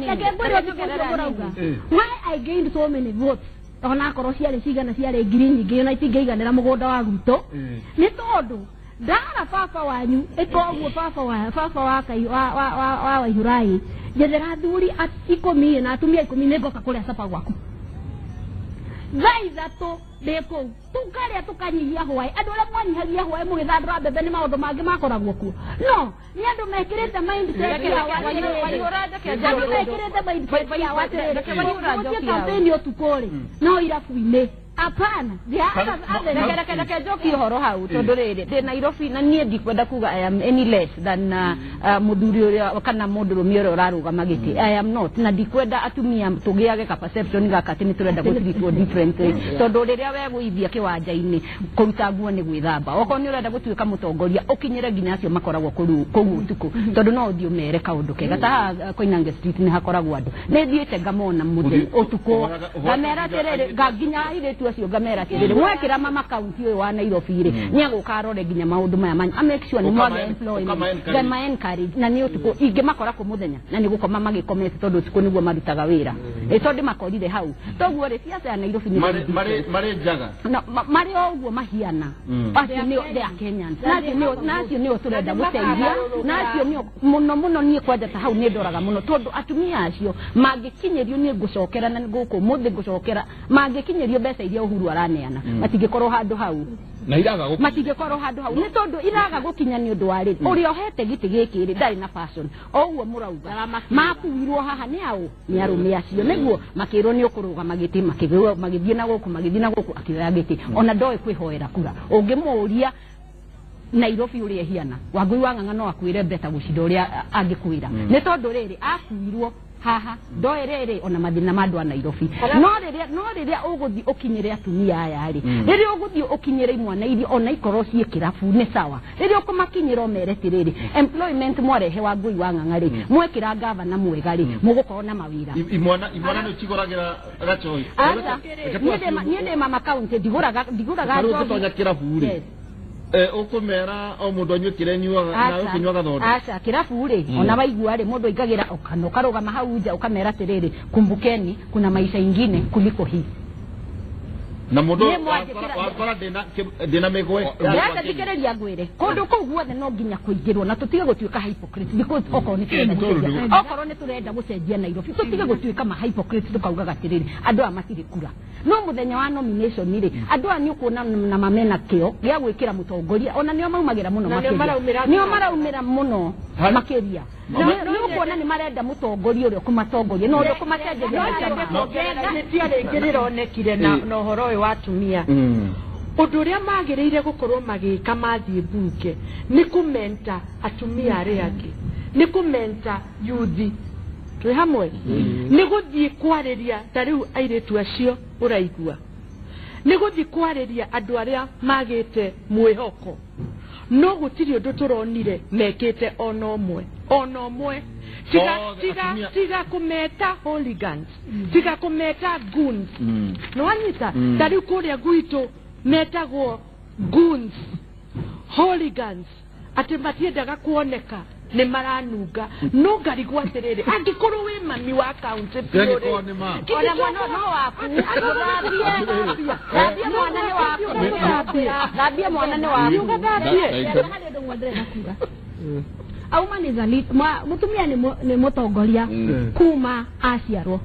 Reke ngwĩre ũtukũ ũcio mũrauga, why I gained so many votes, onakorwo ciarĩ cigana, ciarĩ ngiri nyingĩ, ona itingĩiganĩra mũgũnda wa gwitũ, nĩ tondũ ndara baba wanyu ĩka ũguo, baba wa kai wa Waihũrai, njethera athuri 10 na atumia 10, nĩ ngoka kũrĩa capa gwaku thaa 3, ndĩ kũu, tũkarĩa tũkanyihia hwaĩ. Andũ arĩa mwanyihagia hwaĩ mũgĩthandũra mbembe nĩ maũndũ mangĩ makoragwo kuo, no nĩ andũ mekĩrĩte mindset yao atĩrĩrĩ, andũ mekĩrĩte mindset yao atĩrĩrĩ, gũthiĩ campaign ũtukũ rĩ, no irabu-inĩ, hapana. There are other Reke njokie ũhoro hau, tondũ rĩrĩ, ndĩ Nairobi na niĩ ndikwenda kuga I am any less than mũthuri ũrĩa kana mũndũrũme ũrĩa ũrarũgama gĩtĩ. I am not, na ndikwenda atumia tũgĩage ka perception gaka atĩ nĩ tũrenda gũtreatwo differently, tondũ rĩrĩa wegũithia kĩwanja-inĩ kũruta nguo nĩ gwĩthamba. Okorwo nĩ ũrenda gũtuĩka mũtongoria, ũkinyĩre nginya acio makoragwo kũu ũtukũ, tondũ no ũthiĩ ũmere kaũndũ kega. Ta haha Koinange Street nĩ hakoragwo andũ, nĩ thiĩte ngamona mũthenya ũtukũ, ngamera atĩrĩrĩ, nginya airĩtu acio ngamera atĩrĩrĩ, mwekĩra mama kaunti ũyũ wa Nairobi rĩ, nĩ agũka arore nginya maũndũ maya manyu, a make sure nĩ mwage employment. Ũkama encourage. Ngama encourage, na nĩ ũtukũ ingĩmakora kũ mũthenya na nĩ gũkoma magĩkomete, tondũ ũtukũ nĩguo marutaga wĩra, ĩ tondũ makorire hau toguo rĩ, siasa ya Nairobi nĩ Marĩ very different. marĩ njaga. Na marĩ o ũguo mahiana, acio nĩo, they are Kenyans, na acio nĩo, na acio nĩo tũrenda gũteithia, na acio nĩo mũno mũno. Niĩ kwanja ta hau nĩ ndoraga mũno, tondũ atumia acio mangĩkinyĩrio, niĩ ngũcokera na gũkũ mũthĩ ngũcokera, mangĩkinyĩrio mbeca iria Uhuru araneana, matingĩkorwo handũ hau. Na iraga gũkinya. Matingĩkorwo handũ hau nĩ tondũ iraga gũkinya nĩ ũndũ wa rĩrĩ, ũrĩa ũhete gĩtĩ gĩkĩ rĩ, ndarĩ na passion. O ũguo mũrauga makuirwo haha nĩ aũ? Nĩ arũme acio, nĩguo makĩrwo nĩ ũkũrũgama gĩtĩ, makĩgũa, magĩthiĩ na gũkũ, magĩthiĩ na gũkũ, akĩoya gĩtĩ, ona ndoĩ kwĩhoera kura. Ũngĩmũria Nairobi ũrĩa ĩhiana, Wangũi wa Ng'ang'a no akwĩre beta gũcinda ũrĩa angĩkwĩra, nĩ tondũ rĩrĩ akuirwo haha ndoĩ rĩrĩ ona mathĩna ma andũ a Nairobi. No rĩrĩa ũgũthiĩ ũkinyĩre atumia aya rĩ, rĩrĩa ũgũthiĩ ũkinyĩre imwana iria ona ikorwo ciĩ kĩrabu nĩ sawa, rĩrĩa ũkũmakinyĩra ũmere atĩrĩrĩ, employment mwarehe Wangũi wa Ng'ang'a rĩ, mwekĩra gavana mwega rĩ, mũgũkorwo na mawĩra. Imwana nĩ ũcigũragĩra gacohi? Aca, niĩ ndĩ mama county, ndigũraga Tarĩu njohi. ũngĩtonya kĩrabu rĩ, Yes. Ũkũmera o mũndũ anyue kĩrĩa anyuaga nawe ũkĩnyua gathondo? Aca, kĩrabu rĩ, ona waigua rĩ, mũndũ aingagĩra kana ũkarũgama hau nja ũkamera atĩrĩrĩ, kumbukeni kuna maisha ingine kuliko hii. Na mũndũ Niĩ mwandĩkĩra- wakora ndĩna mĩgwe. Ndĩrenda thikĩrĩria ngwĩre, kũndũ kũu guothe no nginya kũingĩrwo na tũtige gũtuĩka hypocrite, because okorwo nĩ tũrenda gũcenjia, okorwo nĩ tũrenda gũcenjia Nairobi, tũtige gũtuĩka ma hypocrite, tũkaugaga atĩrĩrĩ, andũ aya matirĩ kura, no mũthenya wa nomination rĩ, andũ aya nĩ ũkuona na mamena kĩo gĩa gwĩkĩra mũtongoria, ona nĩo maumagĩra mũno Na nĩo makĩria. maraumĩra. Nĩo maraumĩra mũno makĩria. No Nĩ ũkuona nĩ marenda mũtongoria ũrĩa ũkũmatongoria na ũrĩa ũkũmacenjeria No maica nyende mao. kuongerera ihĩtia rĩngĩ rĩronekire na ũhoro ũyũ wa atumia. Ũndũ ũrĩa magĩrĩire gũkorwo magĩka mathiĩ mbunge nĩ kũmenta atumia arĩa angĩ, nĩ kũmenta yuthi twĩ hamwe, nĩ gũthiĩ kwarĩria ta rĩu airĩtu acio ũraigua, nĩ gũthiĩ kwarĩria andũ arĩa magĩte mwĩhoko, no gũtirĩ ũndũ tũronire mekĩte ona ũmwe, ona ũmwe, tiga Othe tiga atumia. Tiga kũmeta hooligans, tiga kũmeta goons. Nĩwanyita? Ta rĩu kũrĩa gwitũ metagwo goons, hooligans, atĩ matiendaga kuoneka nĩ maranunga. No ngarigwo atĩrĩrĩ, angĩkorwo wĩ mami wa kaunti biũ rĩ, Angĩkorwo nĩ ma. Ona mwana no waku, thambie, thambie mwana nĩ waku, thambie mwana nĩ waku. Harĩ ũndũ ũmwe ndĩrenda kuga. Auma nĩ mutumia nĩ mũtongoria kuma aciarwo.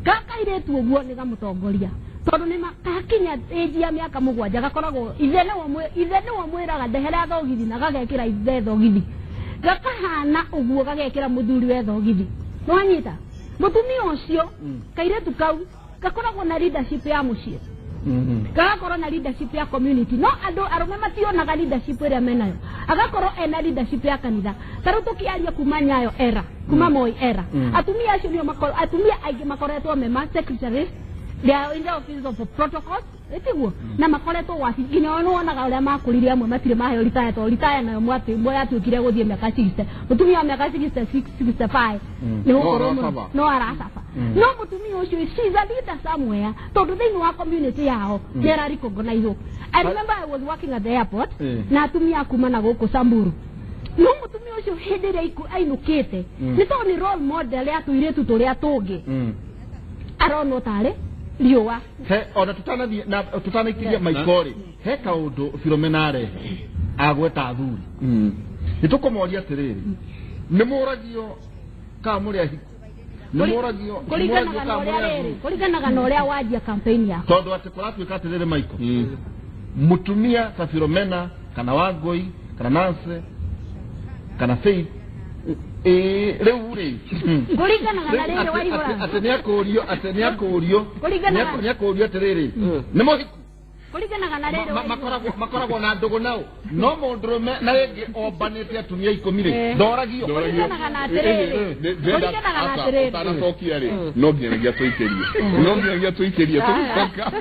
Gakairĩtu ũguo nĩ gamũtongoria, tondũ nĩ kakinya ĩnji ya mĩaka 7 gakoragwo ithe nĩwe mwĩraga ndehera thogithi, na gagekĩra ithe thogithi, gakahana ũguo gagekĩra mũthuri we thogithi. Nĩwanyita? Mũtumia ũcio, kairĩtu kau gakoragwo na leadership ya mũciĩ, gagakorwo na leadership ya community, no andũ arũme mationaga leadership ĩrĩa menayo. Agakorwo ena leadership ya kanitha. Ta rĩu tũkĩaria kuma Nyayo era, kuma Moi era, atumia acio nĩo atumia aingĩ makoretwo mema secretaries, they are in the office of protocols, ĩtiguo? Na makoretwo wabi nginya o nĩwonaga ũrĩa makũrire. Amwe matirĩ maheo retire, tondũ retire nayo yatuĩkire gũthiĩ mĩaka 60. Mũtumia wa mĩaka 66, 65 nĩ gũkorwo No mũno aracaba. No aracaba, no mũtumia ũcio, she is a leader somewhere, tondũ thĩinĩ wa community yao nĩ ara recognize. I remember I was working at the airport na atumia a kuma na gũkũ Samburu, no mũtumia ũcio hĩndĩ ĩrĩa ainũkĩte, nĩ tondũ nĩ role model ya tũirĩtu tũrĩa tũngĩ, aronwo tarĩ riũa. He ona tutanathiĩ na tutanaikĩria maiko rĩ, he kaũndũ Filomena arehe agweta athuri. Nĩ tũkũmoria atĩrĩrĩ, nĩ mũragio kana mũrĩ ahiku? Nĩ mũragio? Kũringanaga na ũrĩa rĩrĩ, kũringanaga na ũrĩa wanjia campaign yaku. Tondũ atĩ kũratuĩka atĩrĩrĩ, maiko mũtumia ta Filomena kana Wangũi kana Nancy kana Faith, ĩĩ, rĩu rĩ Kũringanaga na rĩrĩ waihũra. Atĩ nĩ akũrio, atĩ nĩ akũrio nĩ akũrio atĩrĩrĩ, nĩ mũhiku? Kũringanaga na rĩrĩ waihũra. Makoragwo na ndũgũ nao, no mũndũrũme na rĩngĩ ombanĩte atumia 10 rĩ, ndoragio. Kũringanaga na atĩrĩrĩ, kũringanaga na atĩrĩrĩ. Ũtanacokia rĩ, no nginyagia tũikĩrie, no nginyagia tũikĩrie, tũgĩcoka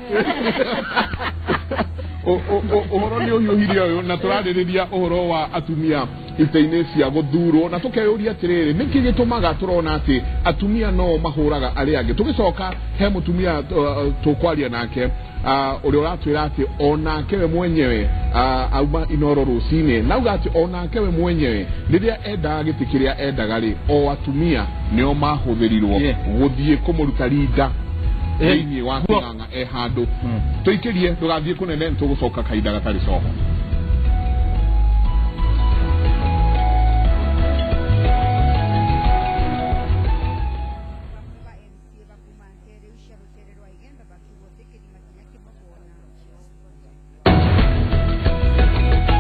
ũhoro nĩ ũhiũhire ũyũ, na tũrarĩrĩria ũhoro wa atumia itĩ-inĩ cia gũthurwo, na tũkeyũria atĩrĩrĩ, nĩkĩ gĩtũmaga tũrona atĩ atumia no mahũraga arĩa angĩ? Tũgĩcoka he mũtumia tũkwaria nake, ũrĩa ũratwĩra atĩ onake we mwenyewe, auma Inoro rũcinĩ, nauga atĩ onake we mwenyewe rĩrĩa endaga gĩtĩ kĩrĩa endaga rĩ, o atumia nĩo mahũthĩrirwo gũthiĩ kũmũruta rinda. Thĩinĩ wa kĩng'ang'a e handũ. Tũikĩrie, ndũgathiĩ kũnene, nĩtũgũcoka kahinda gatarĩ coho.